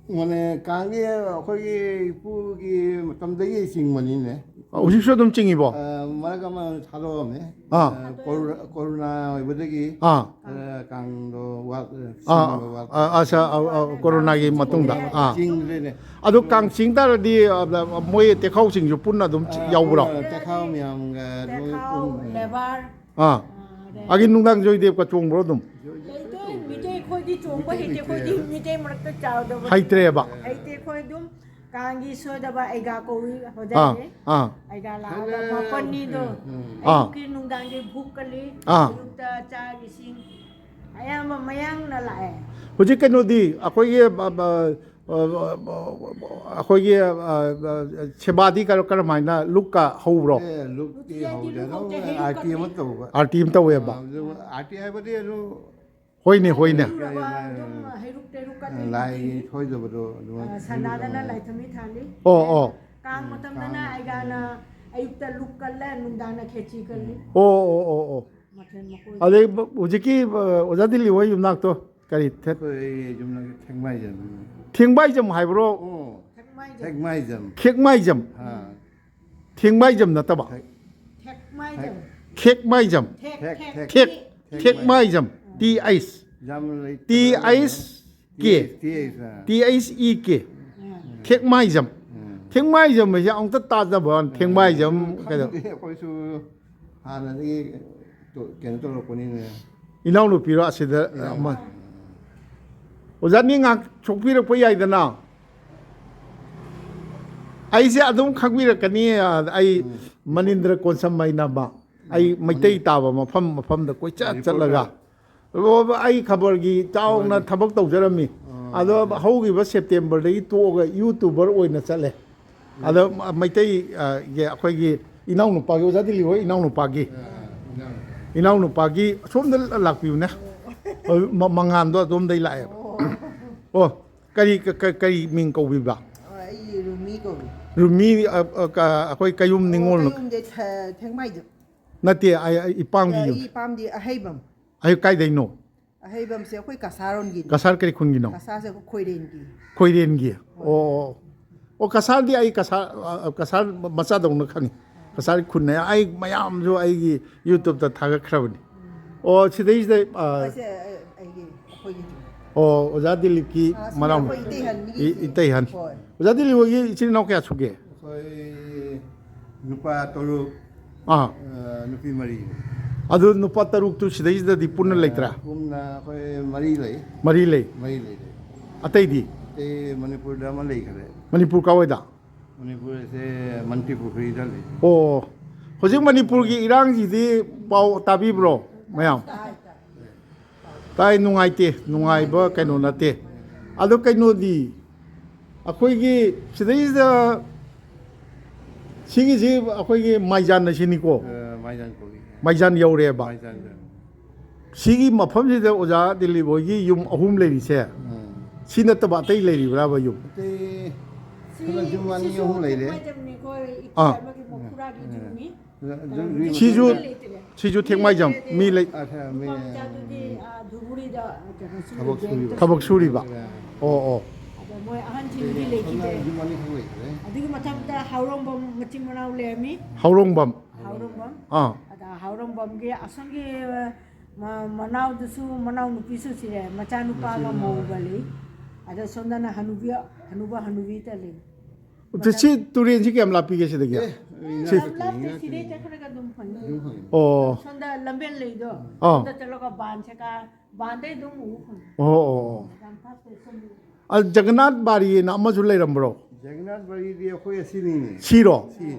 ꯃꯥꯅꯦ, ꯀꯥꯡꯗꯤ ꯑꯩꯈꯣꯏꯒꯤ ꯏꯄꯨꯒꯤ ꯃꯇꯝꯗꯒꯤ ꯆꯤꯡꯕꯅꯤꯅꯦ꯫ ꯑ, ꯍꯧꯖꯤꯛꯁꯨ ꯑꯗꯨꯝ ꯆꯤꯡꯉꯤꯕꯣ? ꯑ, ꯃꯔꯛ ꯑꯃ ꯊꯥꯗꯣꯛꯑꯝꯃꯦ꯫ ꯑꯥ꯫ ꯑ, ꯀꯣꯔꯣ-, ꯀꯣꯔꯣꯅꯥ ꯑꯣꯏꯕꯗꯒꯤ ꯑꯥ꯫ ꯈꯔ ꯀꯥꯡꯗꯣ ꯋꯥꯠ-, ꯑꯥ, ꯆꯤꯡꯕ ꯋꯥꯠꯄ꯫ ꯑꯥ, ꯑꯥ, ꯁꯥ-, ꯑꯥ, ꯑꯥ, ꯀꯣꯔꯣꯅꯥꯒꯤ ꯃꯇꯨꯡꯗ꯫ ꯑꯥ꯫ ꯆꯤꯡꯗ꯭ꯔꯦꯅꯦ꯫ ꯑꯗꯨ ꯀꯥꯡ ꯆꯤꯡ ꯇꯥꯔꯗꯤ, ꯑ, ꯑ, ꯃꯣꯏ ꯇꯦꯈꯥꯎꯁꯤꯡꯁꯨ ꯄꯨꯟꯅ ꯑꯗꯨꯝ ꯆꯤ-, ꯑ, ꯌꯥꯎꯕ꯭ꯔꯣ? ꯄꯨꯟꯅ ꯇꯦꯈꯥꯎ ꯃꯌꯥꯝꯒ ꯂꯣꯏ ꯇꯦꯈꯥꯎ, ꯄꯨꯟꯅ꯫ ꯂꯦꯕꯔ꯫ ꯑꯥ꯫ ꯑꯥ, ꯑꯗꯩ ꯑꯒꯤ ꯅꯨꯡꯗꯥꯡ ꯖꯣꯏꯗꯦꯕꯀ ꯆꯣꯡꯕ꯭ꯔꯣ ꯑꯗꯨꯝ? ꯂꯩꯇꯦ, ꯃꯤꯇꯩ ꯑꯩꯈꯣꯏꯗꯤ ꯆꯣꯡꯕ ꯍꯩꯇꯦ, ꯑꯩꯈꯣꯏꯗꯤ ꯃꯤꯇꯩ ꯃꯔꯛꯇ ꯆꯥꯎꯗꯕꯅꯤꯅ꯫ ꯍꯩꯇ꯭ꯔꯦꯕ? ꯍꯩꯇꯦ, ꯑꯩꯈꯣꯏ ꯑꯗꯨꯝ ꯀꯥꯡꯒꯤ ꯁꯣꯏꯗꯕ ꯑꯩꯒꯥ ꯀꯧꯏ ꯑꯥ, ꯍꯣꯖꯥꯏꯁꯦ꯫ ꯑꯥ꯫ ꯑꯩꯒꯥ ꯂꯥꯛꯑꯒ ꯃꯥꯄꯟꯅꯤꯗꯣ꯫ ꯑꯥ꯫ ꯑꯌꯨꯛꯀꯤ ꯅꯨꯡꯗꯥꯡꯒꯤ ꯚꯨꯛ ꯀꯜꯂꯤ, ꯑꯥ꯫ ꯑꯌꯨꯛꯇ ꯆꯥꯛ ꯏꯁꯤꯡ꯫ ꯑꯌꯥꯝꯕ ꯃꯌꯥꯡꯅ ꯂꯥꯛꯑꯦ꯫ ꯍꯧꯖꯤꯛ ꯀꯩꯅꯣꯗꯤ, ꯑꯩꯈꯣꯏꯒꯤ, ꯑ, ꯑ, ꯑ, ꯑ, ꯑꯩꯈꯣꯏꯒꯤ, ꯑ, ꯑ, ꯁꯦꯕꯥꯗꯤ ꯀꯔ-, ꯀꯔꯝꯍꯥꯏꯅ ꯂꯨꯛꯀ ꯍꯧꯕ꯭ꯔꯣ? ꯑꯦ, ꯂꯨꯛꯇꯤ ꯍꯧꯗꯦ꯫ ꯑꯗꯨꯝ ꯑꯥꯔꯇꯤ ꯑꯃ ꯇꯧꯕ꯫ ꯑꯥꯔꯇꯤ ꯑꯃ ꯇꯧꯋꯦꯕ꯫ ꯑ, ꯑꯗꯨ ꯑꯥꯔꯇꯤ ꯍꯥꯏꯕꯗꯤ ꯑꯗꯨꯝ ꯍꯣꯏꯅꯦ, ꯍꯣꯏꯅꯦ꯫ ꯂꯥꯏ ꯅꯤꯡꯂꯨꯔꯕ ꯑꯗꯨꯝ ꯍꯩꯔꯨꯛ ꯇꯩꯔꯨꯛ ꯀꯠꯂꯤ꯫ ꯂꯥꯏꯒꯤ ꯁꯣꯏꯗꯕꯗꯣ ꯑꯗꯨꯃꯥꯏꯅ ꯑ, ꯁꯅꯥꯗꯅ ꯂꯥꯏꯊꯝꯕꯤ ꯊꯥꯜꯂꯤ꯫ ꯑꯣ, ꯑꯣ꯫ ꯀꯥꯡ ꯃꯇꯝꯗꯅ ꯑꯩꯒꯥꯅ ꯑꯌꯨꯛꯇ ꯂꯨꯛ ꯀꯜꯂꯦ, ꯅꯨꯡꯗꯥꯡꯅ ꯈꯦꯆꯤ ꯀꯜꯂꯤ꯫ ꯑꯣ, ꯑꯣ, ꯑꯣ, ꯑꯣ꯫ ꯃꯊꯦꯜ ꯃꯀꯣꯏ꯫ ꯑꯗꯩ ꯍꯧꯖꯤꯛꯀꯤ, ꯑ, ꯑꯣꯖꯥ ꯗꯤꯜꯂꯤ ꯍꯣꯏ ꯌꯨꯝꯅꯥꯛꯇꯣ ꯀꯔꯤ ꯊꯦ-, ꯑꯩꯈꯣꯏ ꯌꯨꯝꯅꯥꯛ ꯊꯦꯡꯃꯥꯏꯖꯝ꯫ ꯊꯦꯡꯃꯥꯏꯖꯝ ꯍꯥꯏꯕ꯭ꯔꯣ? ꯑꯣ꯫ ꯊꯦꯛꯃꯥꯏꯖꯝ꯫ ꯊꯦꯡꯃꯥꯏꯖꯝ꯫ ꯈꯦꯛꯃꯥꯏꯖꯝ꯫ ꯑꯥ꯫ ꯊꯦꯡꯃꯥꯏꯖꯝ ꯅꯠꯇꯕ? ꯊꯦꯛ-, ꯊꯦꯛꯃꯥꯏꯖꯝ꯫ ꯈꯦꯛꯃꯥꯏꯖꯝ꯫ ꯊꯦꯛ, ꯊꯦꯛ, ꯊꯦꯛ꯫ ꯊꯦꯛ, ꯊꯦꯛꯃꯥꯏꯖꯝ꯫ ꯊꯦꯛꯃꯥꯏꯖꯝ꯫ ꯇꯤ ꯑꯩꯁ꯫ ꯖꯝ ꯂꯩꯇꯕ ꯇꯤ ꯑꯩꯁ ꯀꯦ꯫ ꯇꯤ ꯑꯩꯁ, ꯑꯥ꯫ ꯇꯤ ꯑꯩꯁ ꯏ ꯀꯦ꯫ ꯑꯥ꯫ ꯊꯦꯛꯃꯥꯏꯖꯝ꯫ ꯎꯝ꯫ ꯊꯦꯡꯃꯥꯏꯖꯝ ꯍꯥꯏꯁꯦ ꯑꯃꯨꯛꯇ ꯇꯥꯖꯕ ꯋꯥꯅꯤ꯫ ꯊꯦꯡꯃꯥꯏꯖꯝ ꯀꯩꯗꯧ-, ꯈꯪꯗꯦ, ꯑꯩꯈꯣꯏꯁꯨ ꯍꯥꯟꯅꯗꯒꯤ ꯇꯣ-, ꯀꯩꯅꯣ ꯇꯧꯔꯛꯄꯅꯤꯅ꯫ ꯏꯅꯥꯎꯅꯨꯄꯤꯔꯣ ꯑꯁꯤꯗ ꯏꯅꯥꯎ-, ꯑꯃ? ꯑꯣꯖꯥꯅꯤ ꯉꯥꯏꯍꯥꯛ ꯁꯣꯛꯄꯤꯔꯛꯄ ꯌꯥꯏꯗꯅ? ꯑꯩꯁꯦ ꯑꯗꯨꯝ ꯈꯪꯕꯤꯔꯛꯀꯅꯤ, ꯑ, ꯑꯩ ꯎꯝ꯫ ꯃꯅꯤꯟꯗ꯭ꯔ ꯀꯣꯟꯁꯝ ꯍꯥꯏꯅ ꯑꯃ꯫ ꯑꯩ ꯎꯝ, ꯃꯩꯇꯩ ꯃꯅꯤꯟ-, ꯇꯥꯕ ꯃꯐꯝ ꯃꯐꯝꯗ ꯀꯣꯏꯆꯠ ꯃꯅꯤꯄꯨꯔꯗ꯫ ꯆꯠꯂꯒ꯫ ꯑꯣ, ꯑꯩ ꯈꯕꯔꯒꯤ ꯆꯥꯎꯅ ꯍꯣꯏ꯫ ꯊꯕꯛ ꯇꯧꯖꯔꯝꯃꯤ꯫ ꯑꯣ, ꯑꯗꯣ ꯍꯣꯏ꯫ ꯍꯧꯈꯤꯕ ꯁꯦꯞꯇꯦꯝꯕꯔꯗꯒꯤ ꯇꯣꯛꯑꯒ ꯌꯨꯇꯨꯕꯔ ꯑꯣꯏꯅ ꯆꯠꯂꯦ꯫ ꯎꯝ꯫ ꯑꯗꯣ ꯃ-, ꯃꯩꯇꯩ, ꯑ, ꯒꯤ ꯑꯩꯈꯣꯏꯒꯤ ꯏꯅꯥꯎꯅꯨꯄꯥꯒꯤ, ꯑꯣꯖꯥ ꯗꯤꯜꯂꯤ ꯍꯣꯏ ꯏꯅꯥꯎꯅꯨꯄꯥꯒꯤ, ꯑ, ꯏꯅꯥꯎꯅꯨꯄꯥ꯫ ꯏꯅꯥꯎꯅꯨꯄꯥꯒꯤ ꯑꯁꯣꯝꯗ ꯂꯥꯛꯄꯤꯌꯨꯅꯦ꯫ ꯑꯣ꯫ ꯃ-, ꯃꯉꯥꯟꯗꯣ ꯑꯗꯣꯝꯗꯒꯤ ꯂꯥꯛꯑꯦꯕ꯫ ꯑꯣ꯫ ꯑꯣ, ꯀꯔꯤ, ꯀ-, ꯀ-, ꯀꯔꯤ ꯃꯤꯡ ꯀꯧꯕꯤꯕ? ꯑ, ꯑꯩ ꯔꯨꯃꯤ ꯀꯧꯏ꯫ ꯔꯨꯃꯤ, ꯑ, ꯑ, ꯀ-, ꯑꯩꯈꯣꯏ ꯀꯌꯨꯝ ꯑꯣ, ꯅꯤꯉꯣꯜ꯫ ꯀꯌꯨꯝꯁꯦ ꯊ-, ꯊꯦꯡꯃꯥꯏꯗ꯫ ꯅꯠꯇꯦ, ꯑꯩ, ꯑꯩ ꯏꯄꯥꯝꯒꯤ ꯑ, ꯌꯨꯝ꯫ ꯑꯩ ꯏꯄꯥꯝꯗꯤ ꯑꯍꯩꯕꯝ꯫ ꯑꯩ ꯀꯥꯏꯗꯩꯅꯣ? ꯑꯍꯩꯕꯝꯁꯦ ꯑꯩꯈꯣꯏ ꯀꯁꯥꯔꯣꯝꯒꯤꯅꯤ꯫ ꯀꯁꯥꯔ ꯀꯔꯤ ꯈꯨꯟꯒꯤꯅꯣ? ꯀꯁꯥꯔꯁꯦ ꯑꯩꯈꯣꯏ ꯈꯣꯏꯔꯦꯟꯒꯤ꯫ ꯈꯣꯏꯔꯦꯟꯒꯤ꯫ ꯍꯣꯏ꯫ ꯑꯣ, ꯑꯣ, ꯑꯣ꯫ ꯑꯣ, ꯀꯁꯥꯔꯗꯤ ꯑꯩ ꯀꯁꯥꯔ, ꯑ, ꯀꯁꯥꯔ ꯃꯆꯥꯗꯧꯅ ꯈꯪꯉꯤ꯫ ꯀꯁꯥꯔꯒꯤ ꯈꯨꯟꯅꯦ꯫ ꯑꯩ ꯃꯌꯥꯝꯁꯨ ꯑꯩꯒꯤ YouTube-ꯇ ꯊꯥꯒꯠꯈ꯭ꯔꯕꯅꯤ꯫ ꯑꯣ, ꯁꯤꯗꯩꯁꯤꯗ, ꯑ, ꯑꯩꯁꯦ, ꯑ, ꯑꯩꯒꯤ, ꯑꯩꯈꯣꯏꯒꯤ꯫ ꯑꯣ, ꯑꯣꯖꯥ ꯗꯤꯂꯤꯞꯀꯤ ꯑ, ꯁꯤꯅ ꯃꯅꯥꯎ-, ꯑꯩꯈꯣꯏ ꯏꯇꯩꯍꯟꯒꯤ ꯏ-, ꯏꯆꯦ꯫ ꯏꯇꯩꯍꯟ꯫ ꯍꯣꯏ꯫ ꯑꯣꯖꯥ ꯗꯤꯂꯤꯞ ꯍꯣꯏꯒꯤ ꯏꯆꯤꯟ ꯏꯅꯥꯎ ꯀꯌꯥ ꯁꯨꯒꯦ? ꯑꯩꯈꯣꯏ ꯅꯨꯄꯥ ꯇꯔꯨꯛ, ꯑꯥ꯫ ꯑ, ꯅꯨꯄꯤ ꯃꯔꯤ꯫ ꯑꯗꯨ ꯅꯨꯄꯥ ꯇꯔꯨꯛꯇꯨ ꯁꯤꯗꯩꯁꯤꯗꯗꯤ ꯄꯨꯟꯅ ꯑ, ꯂꯩꯇ꯭ꯔꯥ? ꯄꯨꯟꯅ ꯑꯩꯈꯣꯏ ꯃꯔꯤ ꯂꯩ꯫ ꯃꯔꯤ ꯂꯩ꯫ ꯃꯔꯤ ꯂꯩ, ꯂꯩ꯫ ꯑꯇꯩꯗꯤ? ꯑꯇꯩ ꯃꯅꯤꯄꯨꯔꯗ ꯑꯃ ꯂꯩꯈꯔꯦ꯫ ꯃꯅꯤꯄꯨꯔ ꯀꯥꯏꯋꯥꯏꯗ? ꯃꯅꯤꯄꯨꯔꯁꯦ ꯃꯟꯇ꯭ꯔꯤꯄꯨꯈ꯭ꯔꯤꯗ ꯂꯩ꯫ ꯑꯣ, ꯍꯧꯖꯤꯛ ꯃꯅꯤꯄꯨꯔꯒꯤ ꯏꯔꯥꯡꯁꯤꯗꯤ ꯄꯥꯎ ꯇꯥꯕꯤꯕ꯭ꯔꯣ ꯃꯌꯥꯝ? ꯇꯥꯏ, ꯇꯥꯏ꯫ ꯇꯥꯏ, ꯅꯨꯡꯉꯥꯏꯇꯦ, ꯅꯨꯡꯉꯥꯏꯕ ꯀꯩꯅꯣ ꯅꯠꯇꯦ꯫ ꯑꯗꯣ ꯀꯩꯅꯣꯗꯤ, ꯑꯩꯈꯣꯏꯒꯤ ꯁꯤꯗꯩꯁꯤꯗ ꯁꯤꯒꯤꯁꯤ ꯑꯩꯈꯣꯏꯒꯤ ꯃꯥꯏꯖꯥꯟ ꯑꯁꯤꯅꯤꯀꯣ꯫ ꯑ, ꯃꯥꯏꯖꯥꯟ ꯀꯧꯏ꯫ ꯃꯥꯏꯖꯥꯟ ꯌꯧꯔꯦꯕ꯫ ꯃꯥꯏꯖꯥꯟ ꯌꯧꯔꯦ꯫ ꯁꯤꯒꯤ ꯃꯐꯝꯁꯤꯗ ꯑꯣꯖꯥ ꯗꯤꯂꯤꯞ ꯍꯣꯏꯒꯤ ꯌꯨꯝ ꯑꯍꯨꯝ ꯂꯩꯔꯤꯁꯦ, ꯎꯝ꯫ ꯁꯤ ꯅꯠꯇꯕ ꯑꯇꯩ ꯂꯩꯔꯤꯕ꯭ꯔꯥꯕ ꯌꯨꯝ? ꯑꯇꯩ ꯁꯤ, ꯈꯔ ꯌꯨꯝ ꯑꯅꯤ ꯁꯤꯁꯨ ꯑꯍꯨꯝ ꯂꯩꯔꯦ꯫ ꯊꯦꯛꯃꯥꯏꯖꯝꯅꯤꯀꯣ, ꯏꯄꯥ ꯑꯥ꯫ ꯑꯃꯒꯤ ꯃꯈꯨꯔꯥꯒꯤ ꯎꯝ꯫ ꯌꯨꯝꯅꯤ꯫ ꯑꯗꯨ, ꯑꯗꯨ, ꯃꯤ ꯁꯤꯁꯨ, ꯃꯊꯪꯗ ꯁꯤꯁꯨ ꯊꯦꯛꯃꯥꯏꯖꯝ ꯃꯤ ꯂꯩ꯫ ꯑ, ꯈꯔ ꯃꯤ ꯅꯨꯄꯥ ꯃꯆꯥꯗꯨꯗꯤ, ꯑ, ꯙꯨꯕꯨꯔꯤꯗ, ꯑ, ꯀꯩꯅꯣ ꯁꯨꯔꯤ, ꯊꯕꯛ ꯁꯨꯔꯤꯕ꯫ ꯊꯕꯛ ꯁꯨꯔꯤꯕ꯫ ꯑꯣ, ꯑꯣ꯫ ꯑꯗ ꯃꯣꯏ ꯑꯍꯟꯁꯤꯡꯗꯤ ꯂꯩꯈꯤꯗ꯭ꯔꯦ꯫ ꯌꯨꯝ ꯑꯅꯤꯈꯛ ꯂꯩꯈ꯭ꯔꯦ꯫ ꯑꯗꯨꯒꯤ ꯃꯊꯛꯇ ꯍꯥꯎꯔꯣꯡꯕꯝ ꯃꯆꯤꯟ ꯃꯅꯥꯎ ꯂꯩꯔꯝꯃꯤ꯫ ꯍꯥꯎꯔꯣꯡꯕꯝ꯫ ꯍꯥꯎꯔꯣꯡꯕꯝ꯫ ꯑꯥ꯫ ꯑꯗ ꯍꯥꯎꯔꯣꯡꯕꯝꯒꯤ ꯑꯁꯣꯝꯒꯤ, ꯃ-, ꯃꯅꯥꯎꯗꯨꯁꯨ, ꯃꯅꯥꯎ ꯅꯨꯄꯤꯁꯨ ꯁꯤꯔꯦ, ꯃꯆꯥꯅꯨꯄꯥꯒ ꯃꯆꯤꯟ ꯃꯅꯥꯎ꯫ ꯃꯧꯒ ꯂꯩ꯫ ꯑꯗ ꯁꯣꯝꯗꯅ ꯍꯅꯨꯕꯤ, ꯍꯅꯨꯕ ꯍꯅꯨꯕꯤꯇ ꯂꯩ꯫ ꯑꯗ ꯁꯤ ꯇꯨꯔꯦꯟꯁꯤ ꯀꯌꯥꯝ ꯂꯥꯞꯄꯤꯒꯦ ꯁꯤꯗꯒꯤ? ꯑꯦ, ꯁꯤ ꯌꯥꯝ ꯂꯥꯞꯇꯦ, ꯁꯤꯗꯩ ꯆꯠꯈ꯭ꯔꯒ ꯑꯗꯨꯝ ꯐꯪꯉꯤ꯫ ꯌꯨꯝ ꯐꯪꯉꯤ꯫ ꯑꯣ꯫ ꯁꯣꯝꯗ ꯂꯝꯕꯦꯜ ꯂꯩꯗꯣ, ꯑꯥ꯫ ꯁꯣꯝꯗ ꯆꯠꯂꯒ ꯕꯥꯟ ꯁꯦꯀꯥ, ꯕꯥꯟꯗꯩ ꯑꯗꯨꯝ ꯎꯕ ꯐꯪꯉꯤ꯫ ꯑꯣ, ꯑꯣ, ꯑꯣ꯫ ꯌꯥꯝ ꯂꯥꯞꯇꯦ, ꯁꯣꯝꯗ꯫ ꯑ, ꯖꯒꯟꯅꯥꯊ ꯕꯥꯔꯤ ꯍꯥꯏꯅ ꯑꯃꯁꯨ ꯂꯩꯔꯝꯕ꯭ꯔꯣ? ꯖꯒꯟꯅꯥꯊ ꯕꯥꯔꯤꯗꯤ ꯑꯩꯈꯣꯏ ꯑꯁꯤꯅꯤꯅꯦ꯫ ꯁꯤꯔꯣ? ꯁꯤ꯫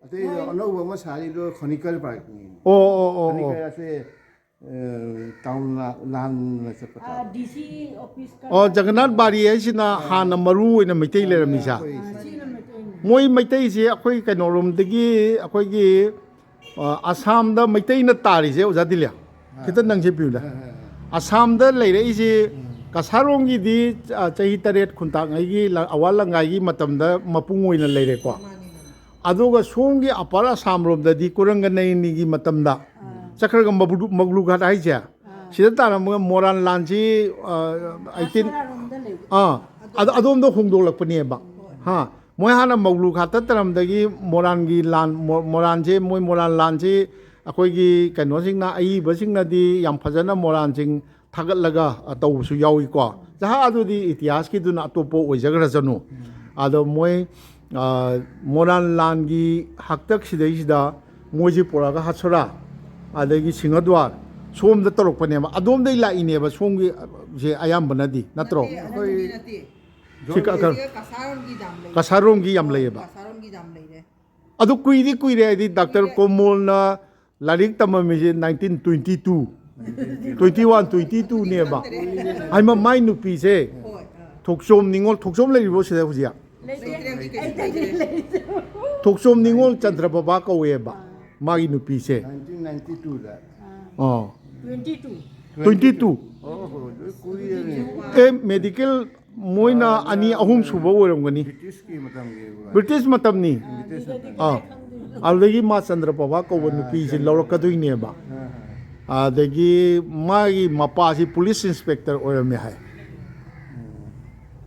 ꯑꯇꯩ ꯑꯅꯧꯕ ꯑꯃ ꯁꯥꯔꯤꯗꯣ ꯈꯣꯅꯤꯀꯔ ꯄꯥꯔꯛꯅꯤ꯫ ꯑꯣ, ꯑꯣ, ꯑꯣ, ꯑꯣ꯫ ꯈꯣꯅꯤꯀꯔ ꯑꯁꯦ, ꯑ, ꯇꯥꯎꯟ ꯂꯥ-, ꯂꯥꯟꯅ ꯆꯠꯄ ꯑꯥ, ꯇꯥꯔꯦ꯫ ꯗꯤ ꯁꯤ ꯑꯣꯐꯤꯁ ꯀ-, ꯑꯣ, ꯖꯒꯟꯅꯥꯊ ꯕꯥꯔꯤ ꯍꯥꯏꯁꯤꯅ ꯍꯥꯟꯅ ꯃꯔꯨ ꯑꯣꯏꯅ ꯃꯩꯇꯩ ꯂꯩꯔꯝꯃꯤꯁꯦ꯫ ꯑꯩꯈꯣꯏ ꯑꯥ, ꯁꯤꯅ ꯃꯩꯇꯩꯅꯤ꯫ ꯃꯣꯏ ꯃꯩꯇꯩꯁꯦ ꯑꯩꯈꯣꯏ ꯀꯩꯅꯣꯔꯣꯝꯗꯒꯤ, ꯑꯩꯈꯣꯏꯒꯤ, ꯑ, ꯑꯁꯥꯝꯗ ꯃꯩꯇꯩꯅ ꯇꯥꯔꯤꯁꯦ, ꯑꯣꯖꯥ ꯗꯤꯂꯤꯞ? ꯑꯥ꯫ ꯈꯤꯇꯪ ꯅꯪꯁꯦ ꯄꯤꯌꯨꯅꯦ꯫ ꯑꯥ, ꯑꯥ, ꯑꯥ꯫ ꯑꯁꯥꯝꯗ ꯂꯩꯔꯛꯏꯁꯦ, ꯎꯝ꯫ ꯀꯁꯥꯔꯣꯝꯒꯤꯗꯤ, ꯑ, ꯆꯍꯤ ꯇꯔꯦꯠ ꯈꯨꯟꯇꯥꯛꯉꯩꯒꯤ ꯂ-, ꯑꯋꯥ ꯂꯪꯒꯥꯏꯒꯤ ꯃꯇꯝꯗ ꯃꯄꯨꯡ ꯑꯣꯏꯅ ꯂꯩꯔꯦꯀꯣ꯫ ꯃꯥꯅꯤ, ꯃꯥꯅꯤ꯫ ꯑꯗꯨꯒ ꯁꯣꯝꯒꯤ ꯑꯄꯔ ꯑꯁꯥꯝ ꯔꯣꯝꯗꯗꯤ ꯀꯨꯔꯪꯒ ꯅꯩꯅꯤꯒꯤ ꯃꯇꯝꯗ ꯑꯥ꯫ ꯆꯠꯈ꯭ꯔꯒ ꯃꯕꯨ-, ꯃꯒꯂꯨ ꯘꯥꯠ ꯍꯥꯏꯁꯦ, ꯑꯥ꯫ ꯁꯤꯗ ꯇꯥꯔꯝꯃꯒ ꯃꯣꯔꯥꯟ ꯂꯥꯟꯁꯤ, ꯑ, ꯑꯩꯠꯇꯤꯟ, ꯑꯥ, ꯁꯣꯔꯥꯔꯣꯝꯗ ꯂꯩꯕ꯫ ꯑꯥ, ꯑꯗꯣ ꯑꯗꯣꯝꯗ ꯍꯣꯡꯗꯣꯛꯂꯛꯄꯅꯦꯕ꯫ ꯍꯣꯏ꯫ ꯍꯥ? ꯃꯣꯏ ꯍꯥꯟꯅ ꯃꯒꯂꯨ ꯘꯥꯠꯇ ꯇꯥꯔꯝꯗꯒꯤ ꯃꯣꯔꯥꯟꯒꯤ ꯂꯥꯟ, ꯃꯣ-, ꯃꯣꯔꯥꯟꯁꯦ, ꯃꯣꯏ ꯃꯣꯔꯥꯟ ꯂꯥꯟꯁꯤ ꯑꯩꯈꯣꯏꯒꯤ ꯀꯩꯅꯣꯁꯤꯡꯅ, ꯑꯏꯕꯁꯤꯡꯅꯗꯤ ꯌꯥꯝ ꯐꯖꯅ ꯃꯣꯔꯥꯟꯁꯤꯡ ꯊꯥꯒꯠꯂꯒ, ꯑ, ꯇꯧꯕꯁꯨ ꯌꯥꯎꯏꯀꯣ꯫ ꯖꯍꯥ ꯑꯗꯨꯗꯤ ꯏꯇꯤꯍꯥꯁꯀꯤꯗꯨꯅ ꯑꯇꯣꯞꯄ ꯑꯣꯏꯖꯈ꯭ꯔꯁꯅꯨ꯫ ꯑꯗꯣ ꯃꯣꯏ, ꯑ, ꯃꯣꯔꯥꯟ ꯂꯥꯟꯒꯤ ꯍꯥꯛꯇꯛ ꯁꯤꯗꯩꯁꯤꯗ ꯃꯣꯏꯁꯦ ꯄꯨꯔꯛꯑꯒ ꯍꯠꯁꯣꯔꯥ, ꯑꯗꯒꯤ ꯁꯤꯡꯍꯗ꯭ꯋꯥꯔ, ꯁꯣꯝꯗ ꯇꯧꯔꯛꯄꯅꯦꯕ꯫ ꯑꯗꯣꯝꯗꯩ ꯂꯥꯛꯏꯅꯦꯕ ꯁꯣꯝꯒꯤ, ꯑ, ꯁꯦ ꯑꯌꯥꯝꯕꯅꯗꯤ, ꯅꯠꯇ꯭ꯔꯣ? ꯅꯠꯇꯦ, ꯑꯩꯈꯣꯏ ꯑꯅꯝꯕꯗꯤ ꯅꯠꯇꯦ꯫ ꯁꯤ ꯀ-, ꯀ-, ꯖꯣꯔꯗꯟꯒ ꯀꯁꯥꯔꯣꯝꯒꯤ ꯌꯥꯝ ꯂꯩ꯫ ꯀꯁꯥꯔꯣꯝꯒꯤ ꯌꯥꯝ ꯂꯩꯔꯦ꯫ ꯀꯁꯥꯔꯣꯝꯒꯤ ꯌꯥꯝ ꯂꯩꯔꯦ꯫ ꯑꯗꯨ ꯀꯨꯏꯗꯤ ꯀꯨꯏꯔꯦ ꯍꯥꯏꯗꯤ ꯗꯥꯛꯇꯔ ꯀꯨꯏꯔꯦ꯫ ꯀꯣꯃꯣꯜꯅ ꯂꯥꯏꯔꯤꯛ ꯇꯝꯃꯝꯃꯤꯁꯦ nineteen twenty two, twenty one, twenty two ꯅꯦꯕ꯫ ꯍꯥꯏꯃ ꯃꯥꯏ ꯅꯨꯄꯤꯁꯦ ꯍꯣꯏ, ꯑꯥ꯫ ꯊꯣꯛꯆꯣꯝ ꯅꯤꯉꯣꯜ, ꯊꯣꯛꯆꯣꯝ ꯂꯩꯔꯤꯕꯣ ꯁꯤꯗ ꯍꯧꯖꯤꯛ? ꯂꯩꯇꯦ꯫ ꯑꯩ ꯂꯩꯇꯦ꯫ ꯊꯣꯛꯆꯣꯝ ꯅꯤꯉꯣꯜ ꯆꯟꯗ꯭ꯔ ꯕꯕꯥ ꯀꯧꯋꯦꯕ, ꯃꯥꯒꯤ ꯅꯨꯄꯤꯁꯦ꯫ ꯅꯥꯏꯟꯇꯤꯟ ꯅꯥꯏꯟꯇꯤ ꯇꯨꯗ꯫ ꯑꯣ꯫ Twenty two. Twenty two. ꯑꯣ ꯍꯣ, ꯂꯣꯏ ꯀꯨꯏꯔꯦꯅꯦ꯫ ꯑꯦ, ꯃꯦꯗꯤꯀꯦꯜ ꯃꯣꯏꯅ ꯑꯅꯤ ꯑꯍꯨꯝ ꯁꯨꯕ ꯑꯣꯏꯔꯝꯒꯅꯤ꯫ ꯕ꯭ꯔꯤꯇꯤꯁꯀꯤ ꯃꯇꯝꯒꯤ꯫ ꯕ꯭ꯔꯤꯇꯤꯁ ꯃꯇꯝꯅꯤ꯫ ꯕ꯭ꯔꯤꯇꯤꯁ ꯃꯇꯝ꯫ ꯑꯥ꯫ ꯑꯗꯨꯗꯒꯤ ꯃꯥ ꯆꯟꯗ꯭ꯔ ꯄ꯭ꯔꯚꯥ ꯀꯧꯕ ꯅꯨꯄꯤꯁꯤ ꯂꯧꯔꯛꯀꯗꯣꯏꯅꯦꯕ꯫ ꯑꯥ, ꯑꯥ꯫ ꯑꯗꯒꯤ ꯃꯥꯒꯤ ꯃꯄꯥꯁꯤ ꯄꯨꯂꯤꯁ ꯏꯟꯁꯄꯦꯛꯇꯔ ꯑꯣꯏꯔꯝꯃꯦ ꯍꯥꯏ꯫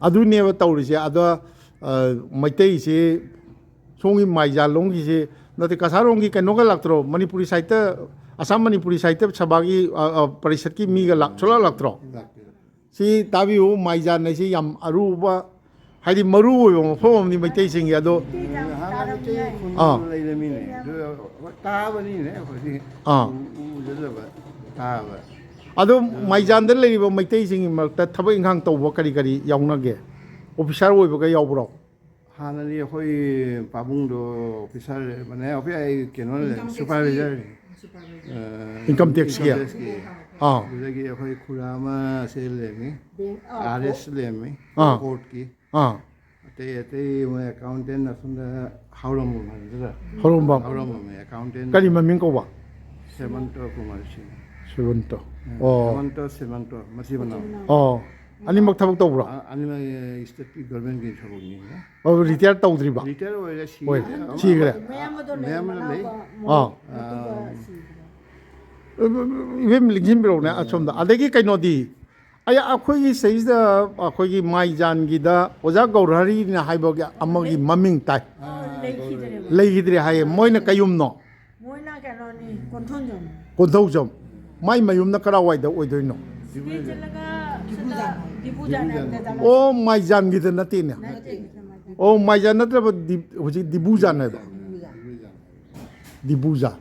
ꯑꯗꯨꯅꯦꯕ ꯇꯧꯔꯤꯁꯦ꯫ ꯑꯗꯣ, ꯑ, ꯃꯩꯇꯩꯁꯤ ꯁꯣꯝꯒꯤ ꯃꯥꯏꯖꯥꯂꯣꯝꯒꯤꯁꯤ ꯅꯠꯇꯦ, ꯀꯁꯥꯔꯣꯝꯒꯤ ꯀꯩꯅꯣꯒ ꯂꯥꯛꯇ꯭ꯔꯣ? ꯃꯅꯤꯄꯨꯔꯤ ꯁꯥꯍꯤꯇ꯭ꯌ, ꯑꯁꯥꯝ ꯃꯅꯤꯄꯨꯔꯤ ꯁꯥꯍꯤꯇ꯭ꯌ ꯁꯚꯥꯒꯤ, ꯑ, ꯑ, ꯄꯔꯤꯁꯠꯀꯤ ꯃꯤꯒ ꯂꯥꯛ-, ꯁꯨꯡꯂꯥꯛ ꯂꯥꯛꯇ꯭ꯔꯣ? ꯂꯥꯛꯇꯦ꯫ ꯁꯤ ꯇꯥꯕꯤꯌꯨ, ꯃꯥꯏꯖꯥꯟ ꯍꯥꯏꯁꯤ ꯌꯥꯝ ꯑꯔꯨꯕ, ꯍꯥꯏꯗꯤ ꯃꯔꯨ ꯑꯣꯏꯕ ꯃꯐꯝ ꯑꯃꯅꯤ ꯃꯩꯇꯩꯁꯤꯡꯒꯤ꯫ ꯑꯗꯣ ꯍꯥꯟꯅ ꯃꯩꯇꯩ ꯈꯨꯟ ꯑꯥ꯫ ꯂꯩꯔꯝꯃꯤꯅꯦ꯫ ꯑꯗꯨ ꯍꯣꯏ, ꯇꯥꯕꯅꯤꯅꯦ ꯑꯩꯈꯣꯏꯗꯤ꯫ ꯑꯥ꯫ ꯎ-, ꯎꯖꯗꯕ, ꯇꯥꯕ꯫ ꯑꯗꯣ ꯃꯥꯏꯖꯥꯟꯗ ꯂꯩꯔꯤꯕ ꯃꯩꯇꯩꯁꯤꯡꯒꯤ ꯃꯔꯛꯇ ꯊꯕꯛ ꯏꯪꯈꯥꯡ ꯇꯧꯕ ꯀꯔꯤ ꯀꯔꯤ ꯌꯥꯎꯅꯒꯦ? ꯑꯣꯐꯤꯁꯥꯔ ꯑꯣꯏꯕꯒ ꯌꯥꯎꯕ꯭ꯔꯣ? ꯍꯥꯟꯅꯗꯤ ꯑꯩꯈꯣꯏ ꯄꯥꯕꯨꯡꯗꯣ ꯑꯣꯐꯤꯁꯥꯔ, ꯃꯥꯅꯦ, ꯑꯩꯈꯣꯏ, ꯑꯩ ꯀꯩꯅꯣ ꯂꯩ, ꯁꯨꯄꯔꯚꯥꯏꯖꯔ꯫ ꯑ, ꯏꯟꯀꯝ ꯇꯦꯛꯁꯀꯤ? ꯏꯟꯀꯝ ꯇꯦꯛꯁꯀꯤ꯫ ꯑꯥ꯫ ꯑꯗꯨꯗꯒꯤ ꯑꯩꯈꯣꯏ ꯈꯨꯔꯥ ꯑꯃ ꯁꯦ ꯂꯩꯔꯝꯃꯤ, ꯕꯦꯡ, ꯑꯥ, ꯑꯥꯔ ꯑꯦꯁ ꯂꯩꯔꯝꯃꯤ, ꯑꯥ꯫ ꯀꯣꯔꯠꯀꯤ꯫ ꯑꯥ꯫ ꯑꯇꯩ ꯑꯇꯩ ꯃꯣꯏ ꯑꯦꯀꯥꯎꯟꯇꯦꯟ ꯑꯁꯣꯝꯗ ꯍꯥꯎꯔꯝꯕꯝ ꯍꯥꯏꯕꯗꯨꯔ? ꯍꯥꯎꯔꯝꯕꯝ꯫ ꯍꯥꯎꯔꯝꯕꯝ ꯑꯦꯀꯥꯎꯟꯇꯦꯟ꯫ ꯀꯔꯤ ꯃꯃꯤꯡ ꯀꯧꯕ? ꯁꯦꯃꯟꯇ ꯀꯨꯃꯥꯔ ꯁꯤꯡ꯫ ꯁꯦꯃꯟꯇ꯫ ꯎꯝ, ꯑꯣ꯫ ꯁꯦꯃꯟꯇ, ꯁꯦꯃꯟꯇ, ꯃꯆꯤꯟ ꯃꯅꯥꯎ꯫ ꯑꯣ꯫ ꯑꯅꯤꯃꯛ ꯊꯕꯛ ꯇꯧꯕ꯭ꯔꯣ? ꯑ-, ꯑꯅꯤꯃꯛ, ꯑ, ꯁ꯭ꯇꯦꯠꯀꯤ ꯒꯚꯔꯟꯃꯦꯟꯠꯀꯤ ꯊꯕꯛꯅꯤꯅ꯫ ꯑꯣ, ꯔꯤꯇꯥꯌꯔ ꯇꯧꯗ꯭ꯔꯤꯕ? ꯔꯤꯇꯥꯌꯔ ꯑꯣꯏꯔꯦ, ꯁꯤꯔꯦ꯫ ꯑꯣꯏꯔꯦ, ꯑꯃ, ꯁꯤꯈ꯭ꯔꯦ꯫ ꯃꯌꯥꯝꯕꯗꯣ ꯂꯩ, ꯃꯌꯥꯝꯕꯗꯣ ꯂꯩ꯫ ꯃꯅꯥꯎꯄꯥ, ꯑꯥ꯫ ꯃꯇꯨꯡꯗ ꯁꯤꯈ꯭ꯔꯦ꯫ ꯏꯕꯦꯝ ꯂꯤꯡꯁꯤꯟꯕꯤꯔꯛꯎꯅꯦ ꯑꯁꯣꯝꯗ꯫ ꯑꯗꯒꯤ ꯀꯩꯅꯣꯗꯤ, ꯑꯩ, ꯑꯩꯈꯣꯏꯒꯤ ꯁꯤꯗꯩꯁꯤꯗ ꯑꯩꯈꯣꯏꯒꯤ ꯃꯥꯏꯖꯥꯟꯒꯤꯗ ꯑꯣꯖꯥ ꯒꯧꯔꯍꯔꯤꯅ ꯍꯥꯏꯕꯒꯤ ꯑꯃꯒꯤ ꯃꯃꯤꯡ ꯇꯥꯏ꯫ ꯑꯣ, ꯂꯩꯈꯤꯗ꯭ꯔꯦꯕ꯫ ꯂꯩꯈꯤꯗ꯭ꯔꯦ ꯍꯥꯏꯌꯦ꯫ ꯃꯣꯏꯅ ꯀꯩ ꯌꯨꯝꯅꯣ? ꯃꯣꯏꯅ ꯀꯩꯅꯣꯅꯤ, ꯀꯣꯟꯊꯧꯖꯝ꯫ ꯀꯣꯟꯊꯧꯖꯝ꯫ ꯃꯥꯏ ꯃꯌꯨꯝꯅ ꯀꯔꯥꯏꯋꯥꯏꯗ ꯑꯣꯏꯗꯣꯏꯅꯣ? ꯁꯤꯗꯩ ꯆꯠꯂꯒ ꯁꯤꯗ ꯗꯤꯕꯨꯖꯥꯟ ꯍꯥꯏꯕꯗ ꯆꯠꯂꯒ ꯑꯣ, ꯃꯥꯏꯖꯥꯟꯒꯤꯗ ꯅꯠꯇꯦꯅꯦ꯫ ꯅꯠꯇꯦ꯫ ꯑꯣ, ꯃꯥꯏꯖꯥꯟ ꯅꯠꯇ꯭ꯔꯕ ꯗꯤ-, ꯍꯧꯖꯤꯛ ꯗꯤꯕꯨꯖꯥꯟ ꯍꯥꯏꯕ? ꯗꯤꯕꯨꯖꯥꯟ꯫ ꯗꯤꯕꯨꯖꯥꯟ꯫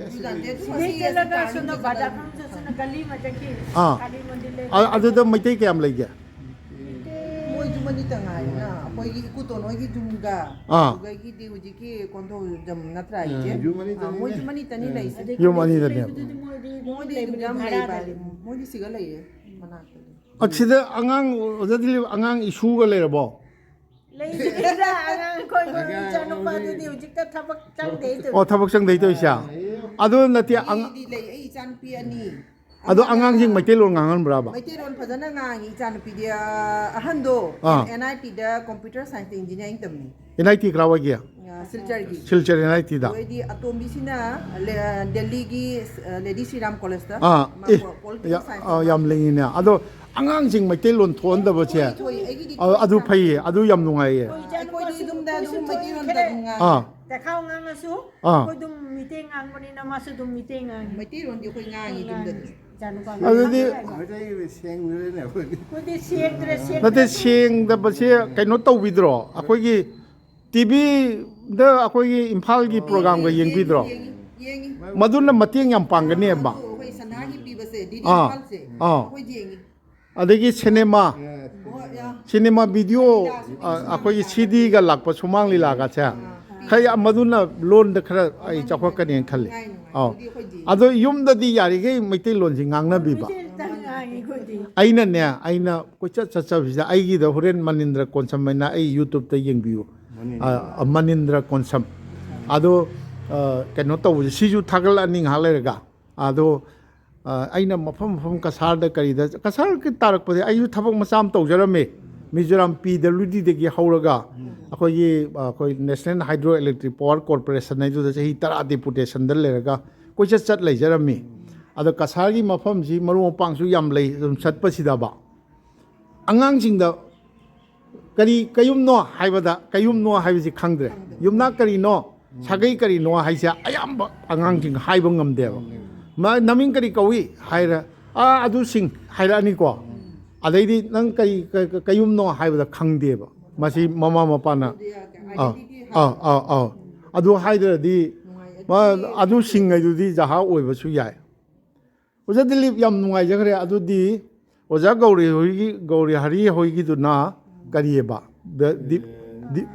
ꯁꯤꯗꯩ ꯆꯠꯂꯒ ꯁꯣꯝꯗ ꯕꯖꯥꯔ ꯈꯪꯗꯦ, ꯁꯣꯝꯗ ꯒꯂꯤ ꯑꯃ ꯆꯠꯈꯤ꯫ ꯑꯥ꯫ ꯀꯥꯂꯤ ꯃꯟꯗꯤꯔ ꯂꯩ꯫ ꯑ-, ꯑꯗꯨꯗ ꯃꯩꯇꯩ ꯀꯌꯥꯝ ꯂꯩꯒꯦ? ꯃꯣꯏ ꯌꯨꯝ ꯑꯅꯤꯇ ꯉꯥꯏꯔꯦꯅ, ꯑꯩꯈꯣꯏꯒꯤ ꯏꯀꯨꯇꯣꯟ ꯍꯣꯏꯒꯤ ꯌꯨꯝꯒ, ꯑꯥ꯫ ꯑꯗꯨꯗꯒꯤꯗꯤ ꯍꯧꯖꯤꯛꯀꯤ ꯀꯣꯟꯊꯧꯖꯝ ꯅꯠꯇ꯭ꯔꯥ ꯑꯩꯁꯦ? ꯌꯨꯝ ꯑꯅꯤꯇꯅꯤꯅꯦ꯫ ꯑꯥ, ꯃꯣꯏ ꯌꯨꯝ ꯑꯅꯤꯇꯅꯤ ꯂꯩꯁꯦ꯫ ꯌꯨꯝ ꯑꯅꯤꯗꯅꯦꯕ꯫ ꯂꯩꯕꯗꯨꯗꯤ ꯃꯣꯏꯗꯤ ꯃꯣꯏꯗꯤ ꯂꯩꯕꯗꯤ ꯑꯗꯨꯝ ꯌꯥꯝ ꯚꯔꯥꯗ ꯂꯩꯕ꯫ ꯂꯩ꯫ ꯃꯣꯏꯗꯤ ꯁꯤꯒ ꯂꯩꯌꯦ, ꯃꯅꯥꯛꯇ ꯂꯩ꯫ ꯑꯁꯤꯗ ꯑꯉꯥꯡ, ꯑꯣꯖꯥ ꯗꯤꯂꯤꯞ, ꯑꯉꯥꯡ ꯏꯁꯨꯒ ꯂꯩꯔꯕꯣ? ꯂꯩꯔꯤꯗ ꯑꯉꯥꯡ ꯑꯩꯈꯣꯏ ꯏꯆꯥꯅꯨꯄꯥꯗꯨꯗꯤ ꯍꯧꯖꯤꯛꯇ ꯊꯕꯛ ꯆꯪꯗꯩ ꯇꯧ꯫ ꯑꯣ, ꯊꯕꯛ ꯆꯪꯗꯩ ꯇꯧꯔꯤꯁꯦ? ꯑꯗꯨ ꯅꯠꯇꯦ, ꯑꯉꯥꯡ ꯑꯩꯗꯤ ꯂꯩ, ꯑꯩ ꯏꯆꯥꯅꯨꯄꯤ ꯑꯅꯤ꯫ ꯑꯗꯣ ꯑꯉꯥꯡꯁꯤꯡ ꯃꯩꯇꯩꯂꯣꯟ ꯉꯥꯡꯍꯟꯕ꯭ꯔꯕ? ꯃꯩꯇꯩꯂꯣꯟ ꯐꯖꯅ ꯉꯥꯡꯉꯤ ꯏꯆꯥꯅꯨꯄꯤꯗꯤ꯫ ꯑ, ꯑꯍꯟꯗꯣ ꯑꯥ꯫ ꯑꯦꯟ ꯑꯥꯏ ꯇꯤꯗ ꯀꯝꯄ꯭ꯌꯨꯇꯔ ꯁꯥꯏꯟꯁꯇ ꯏꯟꯖꯤꯅꯤꯌꯥꯔꯤꯡ ꯇꯝꯃꯤ꯫ ꯑꯦꯟ ꯑꯥꯏ ꯇꯤ ꯀꯔꯥꯏꯋꯥꯏꯒꯤ? ꯑ, ꯁꯤꯜꯆꯔꯒꯤ꯫ Silchar and I ꯇꯤꯗ? ꯑꯗꯩꯗꯤ ꯑꯇꯣꯝꯕꯤꯁꯤꯅ ꯂꯦ-, ꯗꯦꯜꯂꯤꯒꯤ, ꯑ, ꯂꯦꯗꯤ ꯁ꯭ꯔꯤꯔꯥꯝ ꯀꯣꯂꯦꯖꯇ꯫ ꯑꯥ, ꯃꯥ ꯑꯦ, ꯄꯣ-, ꯄꯣꯂꯤꯇꯤꯀꯦꯜ ꯌꯥ-, ꯁꯥꯏꯟꯁ ꯑꯥ, ꯇꯝꯕ꯫ ꯌꯥꯝ ꯂꯤꯡꯉꯤꯅꯦ꯫ ꯑꯗꯣ ꯑꯉꯥꯡꯁꯤꯡ ꯃꯩꯇꯩꯂꯣꯟ ꯊꯣꯛꯍꯟꯗꯕꯁꯦ, ꯊꯣꯛꯏ, ꯑꯩꯒꯤꯗꯤ ꯑ, ꯑꯗꯨ ꯐꯩꯌꯦ, ꯑꯗꯨ ꯌꯥꯝ ꯅꯨꯡꯉꯥꯏꯌꯦ꯫ ꯑꯩꯈꯣꯏꯗꯤ ꯌꯨꯝꯗ ꯑꯗꯨꯝ ꯃꯩꯇꯩꯂꯣꯟꯗ ꯑꯗꯨꯝ ꯉꯥꯡꯉꯤ꯫ ꯑꯥ, ꯇꯦꯈꯥꯎ ꯉꯥꯡꯉꯁꯨ ꯑꯥ꯫ ꯑꯩꯈꯣꯏ ꯑꯗꯨꯝ ꯃꯤꯇꯩ ꯉꯥꯡꯕꯅꯤꯅ ꯃꯥꯁꯨ ꯑꯗꯨꯝ ꯃꯤꯇꯩ ꯉꯥꯡꯉꯤ꯫ ꯃꯩꯇꯩꯂꯣꯟꯗꯤ ꯑꯩꯈꯣꯏ ꯉꯥꯡꯉꯤ ꯌꯨꯝꯗꯗꯤ꯫ ꯏꯆꯥꯅꯨꯄꯥ ꯑꯗꯨꯗꯤ ꯃꯩꯇꯩ ꯁꯦꯡꯗ꯭ꯔꯦꯅꯦ ꯑꯩꯈꯣꯏꯗꯤ꯫ ꯑꯩꯈꯣꯏꯗꯤ ꯁꯦꯡꯗ꯭ꯔꯦ, ꯁꯦꯡꯗ꯭ꯔꯦ꯫ ꯅꯠꯇꯦ, ꯁꯦꯡꯗꯕꯁꯦ ꯀꯩꯅꯣ ꯇꯧꯕꯤꯗ꯭ꯔꯣ? ꯑꯩꯈꯣꯏꯒꯤ ꯇꯤ ꯚꯤꯗ ꯑꯩꯈꯣꯏꯒꯤ ꯏꯝꯐꯥꯜꯒꯤ ꯄ꯭ꯔꯣꯒꯥꯝꯒ ꯌꯦꯡꯕꯤꯗ꯭ꯔꯣ? ꯌꯦꯡꯉꯤ, ꯌꯦꯡꯉꯤ꯫ ꯃꯗꯨꯅ ꯃꯇꯦꯡ ꯌꯥꯝ ꯄꯥꯡꯒꯅꯦꯕ꯫ ꯑꯗꯨ ꯑꯩꯈꯣꯏ ꯁꯅꯥꯒꯤ ꯄꯤꯕꯁꯦ ꯗꯤ ꯗꯤ ꯑꯥ, ꯏꯝꯐꯥꯜꯁꯦ ꯑꯥ꯫ ꯑꯩꯈꯣꯏ ꯌꯦꯡꯉꯤ꯫ ꯑꯗꯒꯤ ꯁꯤꯅꯦꯃꯥ, ꯍꯣꯏ, ꯌꯥ꯫ ꯁꯤꯅꯦꯃꯥ ꯚꯤꯗꯤꯑꯣ, ꯑ, ꯑꯩꯈꯣꯏꯒꯤ ꯁꯤ ꯗꯤꯒ ꯂꯥꯛꯄ ꯁꯨꯃꯥꯡ ꯂꯤꯂꯥꯒꯁꯦ, ꯈꯔ ꯌꯥꯝ ꯃꯗꯨꯅ ꯂꯣꯟꯗ ꯈꯔ ꯑꯩ ꯆꯥꯎꯈꯠꯀꯅꯦꯅ ꯈꯜꯂꯤ꯫ ꯅꯨꯡꯉꯥꯏ, ꯅꯨꯡꯉꯥꯏ꯫ ꯑꯧ꯫ ꯑꯗꯨꯗꯤ ꯑꯩꯈꯣꯏꯗꯤ ꯑꯗꯣ ꯌꯨꯝꯗꯗꯤ ꯌꯥꯔꯤꯈꯩ ꯃꯩꯇꯩꯂꯣꯟꯁꯤ ꯉꯥꯡꯅꯕꯤꯕ꯫ ꯃꯩꯇꯩꯗ ꯉꯥꯡꯉꯤ ꯑꯩꯈꯣꯏꯗꯤ꯫ ꯑꯩꯅꯅꯦ, ꯑꯩꯅ ꯀꯣꯏꯆꯠ ꯆꯠꯆꯕꯁꯤꯗ ꯑꯩꯒꯤꯗ ꯍꯣꯔꯦꯟ ꯃꯅꯤꯟꯗ꯭ꯔ ꯀꯣꯟꯁꯝ ꯍꯥꯏꯅ ꯑꯩ ꯌꯨꯇ꯭ꯌꯨꯕꯇ ꯌꯦꯡꯕꯤꯌꯨ꯫ ꯑ, ꯃꯅꯤꯟꯗ꯭ꯔ ꯀꯣꯟꯁꯝ꯫ ꯑꯗꯣ, ꯑ, ꯀꯩꯅꯣ ꯇꯧꯕꯁꯦ, ꯁꯤꯁꯨ ꯊꯥꯒꯠꯂꯛꯑꯅꯤ ꯉꯥꯏꯍꯥꯛ ꯂꯩꯔꯒ꯫ ꯑꯗꯣ, ꯑ, ꯑꯩꯅ ꯃꯐꯝ ꯃꯐꯝ ꯀꯁꯥꯔꯗ ꯀꯔꯤꯗ, ꯀꯁꯥꯔ ꯇꯥꯔꯛꯄꯗ ꯑꯩꯁꯨ ꯊꯕꯛ ꯃꯆꯥ ꯑꯃ ꯇꯧꯖꯔꯝꯃꯦ꯫ ꯃꯤꯖꯣꯔꯥꯝ ꯄꯤ ꯗꯕ꯭ꯂꯤꯎ ꯗꯤꯗꯒꯤ ꯍꯧꯔꯒ ꯑꯩꯈꯣꯏꯒꯤ, ꯑ, ꯑꯩꯈꯣꯏ ꯅꯦꯁꯅꯦꯜ ꯍꯥꯏꯗ꯭ꯔꯣ ꯏꯂꯦꯛꯇ꯭ꯔꯤꯛ ꯄꯥꯋꯔ ꯀꯣꯔꯄꯣꯔꯦꯁꯟ ꯍꯥꯏꯗꯨꯗ ꯆꯍꯤ ꯇꯔꯥ ꯗꯦꯄꯨꯇꯦꯁꯟꯗ ꯂꯩꯔꯒ ꯀꯣꯏꯆꯠ ꯆꯠ ꯂꯩꯖꯔꯝꯃꯤ꯫ ꯑꯗꯣ ꯀꯁꯥꯔꯒꯤ ꯃꯐꯝꯁꯤ ꯃꯔꯨꯞ ꯃꯄꯥꯡꯁꯨ ꯌꯥꯝ ꯂꯩ, ꯑꯗꯨꯝ ꯆꯠꯄꯁꯤꯗꯕ ꯑꯉꯥꯡꯁꯤꯡꯗ ꯀꯔꯤ ꯀꯌꯨꯝꯅꯣ ꯍꯥꯏꯕꯗ, ꯀꯌꯨꯝꯅꯣ ꯍꯥꯏꯕꯁꯤ ꯈꯪꯗ꯭ꯔꯦ꯫ ꯌꯨꯝꯅꯥꯛ ꯀꯔꯤꯅꯣ, ꯁꯥꯒꯩ ꯀꯔꯤꯅꯣ ꯍꯥꯏꯁꯦ ꯑꯌꯥꯝꯕ ꯑꯉꯥꯡꯁꯤꯡ ꯍꯥꯏꯕ ꯉꯝꯗꯦꯕ꯫ ꯃ-, ꯅꯃꯤꯡ ꯀꯔꯤ ꯀꯧꯏ ꯍꯥꯏꯔ, "ꯑꯥ, ꯑꯗꯨꯁꯤꯡ" ꯍꯥꯏꯔꯛꯑꯅꯤꯀꯣ꯫ ꯑꯗꯩꯗꯤ ꯅꯪ ꯀꯔꯤ ꯀ-, ꯀ-, ꯀꯌꯨꯝꯅꯣ ꯍꯥꯏꯕꯗ ꯈꯪꯗꯦꯕ꯫ ꯃꯁꯤ ꯃꯃꯥ ꯃꯄꯥꯅ, ꯑꯥ, ꯑꯥ, ꯑꯥ, ꯑꯥ, ꯑꯗꯨ ꯍꯥꯏꯗ꯭ꯔꯗꯤ ꯃ-, ꯑꯗꯨꯁꯤꯡꯉꯩꯗꯨꯗꯤ ꯖꯍꯥ ꯑꯣꯏꯕꯁꯨ ꯌꯥꯏ꯫ ꯑꯣꯖꯥ ꯗꯤꯂꯤꯞ, ꯌꯥꯝ ꯅꯨꯡꯉꯥꯏꯖꯈ꯭ꯔꯦ꯫ ꯑꯗꯨꯗꯤ ꯑꯣꯖꯥ ꯒꯧꯔꯤ ꯍꯣꯏꯒꯤ, ꯒꯧꯔꯤ ꯍꯔꯤ ꯍꯣꯏꯒꯤꯗꯨꯅ ꯀꯔꯤꯑꯕ? ꯗ-, ꯗꯤ-, ꯗꯤ-,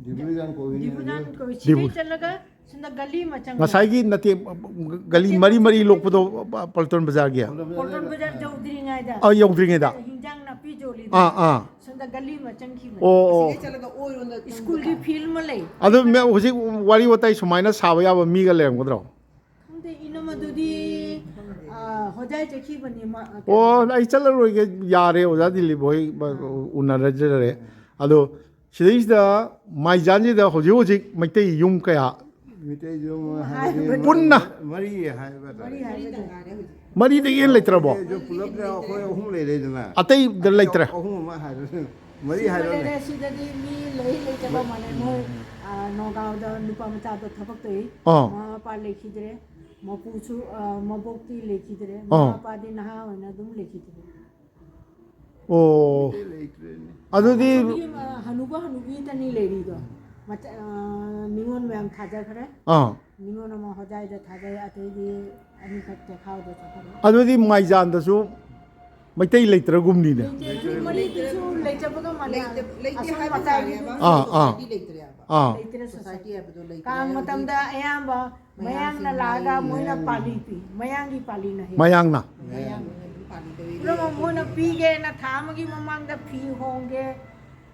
ꯗꯤꯕꯨꯖꯥꯟ ꯀꯣꯕꯤ ꯗꯤꯕꯨꯖꯥꯟ ꯀꯧꯏ꯫ ꯗꯤꯕꯨ- ꯁꯤꯗꯩ ꯆꯠꯂꯒ ꯁꯣꯝꯗ ꯒꯂꯤ ꯑꯃ ꯆꯪꯉꯤ꯫ ꯉꯁꯥꯏꯒꯤ ꯅꯠꯇꯦ, ꯒꯂꯤ ꯃꯔꯤ ꯃꯔꯤ ꯂꯣꯛꯄꯗꯣ, ꯄꯜꯇꯣꯟ ꯕꯖꯥꯔꯒꯤ? ꯄꯣꯜꯇꯣꯟ ꯕꯖꯥꯔ ꯌꯧꯗ꯭ꯔꯤꯉꯩꯗ꯫ ꯑꯥ, ꯌꯧꯗ꯭ꯔꯤꯉꯩꯗ꯫ ꯍꯤꯟꯖꯥꯡ ꯅꯥꯄꯤ ꯌꯣꯜꯂꯤꯗꯣ꯫ ꯑꯥ, ꯑꯥ꯫ ꯁꯣꯝꯗ ꯒꯂꯤ ꯑꯃ ꯆꯪꯈꯤꯕꯅꯦ꯫ ꯑꯣ, ꯑꯣ꯫ ꯑꯁꯤꯗꯩ ꯆꯠꯂꯒ ꯑꯣꯏꯔꯣꯝꯗ ꯁ꯭ꯀꯨꯜꯒꯤ ꯆꯪꯕꯗ꯫ ꯐꯤꯜ ꯑꯃ ꯂꯩ꯫ ꯑꯗꯨ ꯃꯦꯝ, ꯍꯧꯖꯤꯛ ꯋꯥꯔꯤ ꯋꯥꯇꯥꯏ ꯁꯨꯃꯥꯏꯅ ꯁꯥꯕ ꯌꯥꯕ ꯃꯤꯒ ꯂꯩꯔꯝꯒꯗ꯭ꯔꯣ? ꯈꯪꯗꯦ, ꯏꯅꯝ ꯑꯗꯨꯗꯤ, ꯑꯥ, ꯍꯣꯖꯥꯏ ꯆꯠꯈꯤꯕꯅꯤ ꯃꯥ, ꯑꯣ, ꯑꯩ ꯆꯠꯂꯔꯣꯏꯒꯦ, ꯌꯥꯔꯦ, ꯑꯣꯖꯥ ꯗꯤꯂꯤꯞ ꯍꯣꯏ, ꯑꯥ꯫ ꯎꯅꯔꯖꯔꯦ꯫ ꯑꯗꯣ ꯁꯤꯗꯩꯁꯤꯗ ꯃꯥꯏꯖꯥꯟꯁꯤꯗ ꯍꯧꯖꯤꯛ ꯍꯧꯖꯤꯛ ꯃꯩꯇꯩ ꯌꯨꯝ ꯀꯌꯥ? ꯃꯩꯇꯩ ꯌꯨꯝ ꯍꯥꯏꯕꯗꯤ ꯄꯨꯟꯅ? ꯃꯔꯤ ꯍꯥꯏꯕ ꯇꯥꯔꯦ꯫ ꯃꯔꯤ ꯍꯥꯏꯕꯗ ꯉꯥꯏꯔꯦ ꯍꯧꯖꯤꯛ꯫ ꯃꯔꯤꯗꯒꯤ ꯍꯦꯟꯅ ꯂꯩꯇ꯭ꯔꯕꯣ? ꯃꯩꯇꯩꯁꯨ ꯄꯨꯂꯞꯇ ꯑꯩꯈꯣꯏ ꯑꯍꯨꯝ ꯂꯩꯔꯦꯗꯅ꯫ ꯑꯇꯩꯗ ꯂꯩꯇ꯭ꯔꯦ? ꯑꯍꯨꯝ ꯑꯃ ꯍꯥꯏꯔꯣ꯫ ꯃꯔꯤ ꯁꯤꯃ ꯍꯥꯏꯔꯣꯅꯦ꯫ ꯂꯩꯔꯦ, ꯁꯤꯗꯗꯤ ꯃꯤ ꯂꯩ ꯂꯩꯇꯕ ꯃꯥꯟꯅꯩ꯫ ꯃꯣꯏ, ꯑꯥ, ꯅꯣꯒꯥꯎꯗ ꯅꯨꯄꯥ ꯃꯆꯥꯗꯣ ꯊꯕꯛ ꯇꯧꯏ꯫ ꯑꯥ꯫ ꯃꯃꯥ ꯃꯄꯥ ꯂꯩꯈꯤꯗ꯭ꯔꯦ꯫ ꯃꯄꯨꯁꯨ, ꯑꯥ, ꯃꯕꯣꯛꯇꯤ ꯂꯩꯈꯤꯗ꯭ꯔꯦ꯫ ꯑꯥ꯫ ꯃꯃꯥ ꯃꯄꯥꯗꯤ ꯅꯍꯥ ꯑꯣꯏꯅ ꯑꯗꯨꯝ ꯂꯩꯈꯤꯗ꯭ꯔꯦ꯫ ꯑꯣ꯫ ꯃꯩꯇꯩ ꯂꯩꯇ꯭ꯔꯦꯅꯦ꯫ ꯑꯗꯨꯗꯤ ꯑꯗꯨꯒꯤ, ꯑ, ꯍꯅꯨꯕ ꯍꯅꯨꯕꯤꯗꯅꯤ ꯂꯩꯔꯤꯗꯣ꯫ ꯃꯆꯥ, ꯑ, ꯅꯤꯉꯣꯜ ꯃꯌꯥꯝ ꯊꯥꯖꯈ꯭ꯔꯦ꯫ ꯑꯥ꯫ ꯅꯤꯉꯣꯜ ꯑꯃ ꯍꯣꯖꯥꯏꯗ ꯊꯥꯖꯩ, ꯑꯇꯩꯗꯤ ꯑꯅꯤꯈꯛ ꯆꯦꯈꯥꯎꯗ ꯆꯠꯈ꯭ꯔꯦ꯫ ꯑꯗꯨꯗꯤ ꯃꯥꯏꯖꯥꯟꯗꯁꯨ ꯃꯩꯇꯩ ꯂꯩꯇ꯭ꯔꯒꯨꯝꯅꯤꯅꯦ꯫ ꯂꯩꯇꯦ, ꯅꯨꯃꯤꯠ ꯃꯔꯤꯗꯨꯁꯨ ꯂꯩꯖꯕꯒ ꯃꯥꯟꯅꯩ꯫ ꯂꯩꯇ-, ꯂꯩꯇꯦ ꯑꯁꯣꯝ ꯍꯥꯏꯕ ꯃꯇꯥꯏꯒꯤꯗꯨꯗꯤ ꯇꯥꯔꯦꯕ꯫ ꯑꯥ, ꯑꯥ꯫ ꯁꯣꯁꯥꯏꯇꯤ ꯂꯩꯇ꯭ꯔꯦꯕ꯫ ꯑꯥ꯫ ꯂꯩꯇ꯭ꯔꯦ ꯁꯣꯁꯥꯏꯇꯤ꯫ ꯁꯣꯁꯥꯏꯇꯤ ꯍꯥꯏꯕꯗꯣ ꯂꯩꯇ꯭ꯔꯦ꯫ ꯀꯥꯡ ꯍꯥꯏꯕꯗꯤ ꯃꯇꯝꯗ ꯑꯌꯥꯝꯕ ꯃꯌꯥꯡꯅ ꯃꯌꯥꯡꯁꯤꯡ ꯂꯥꯛꯑꯒ ꯃꯣꯏꯅ ꯃꯌꯥꯡ ꯄꯥꯜꯂꯤ ꯄꯤ꯫ ꯃꯌꯥꯡꯒꯤ ꯄꯥꯜꯂꯤꯅ ꯍꯦꯜꯂꯤ꯫ ꯃꯌꯥꯡꯅ꯫ ꯃꯌꯥꯡꯅ ꯑꯗꯨꯝ ꯄꯥꯜꯂꯤ ꯇꯧꯋꯤ꯫ ꯄꯨꯝꯅꯃꯛ ꯃꯣꯏꯅ ꯄꯤꯒꯦꯅ ꯊꯥ ꯑꯃꯒꯤ ꯃꯃꯥꯡꯗ ꯐꯤ ꯍꯣꯡꯒꯦ,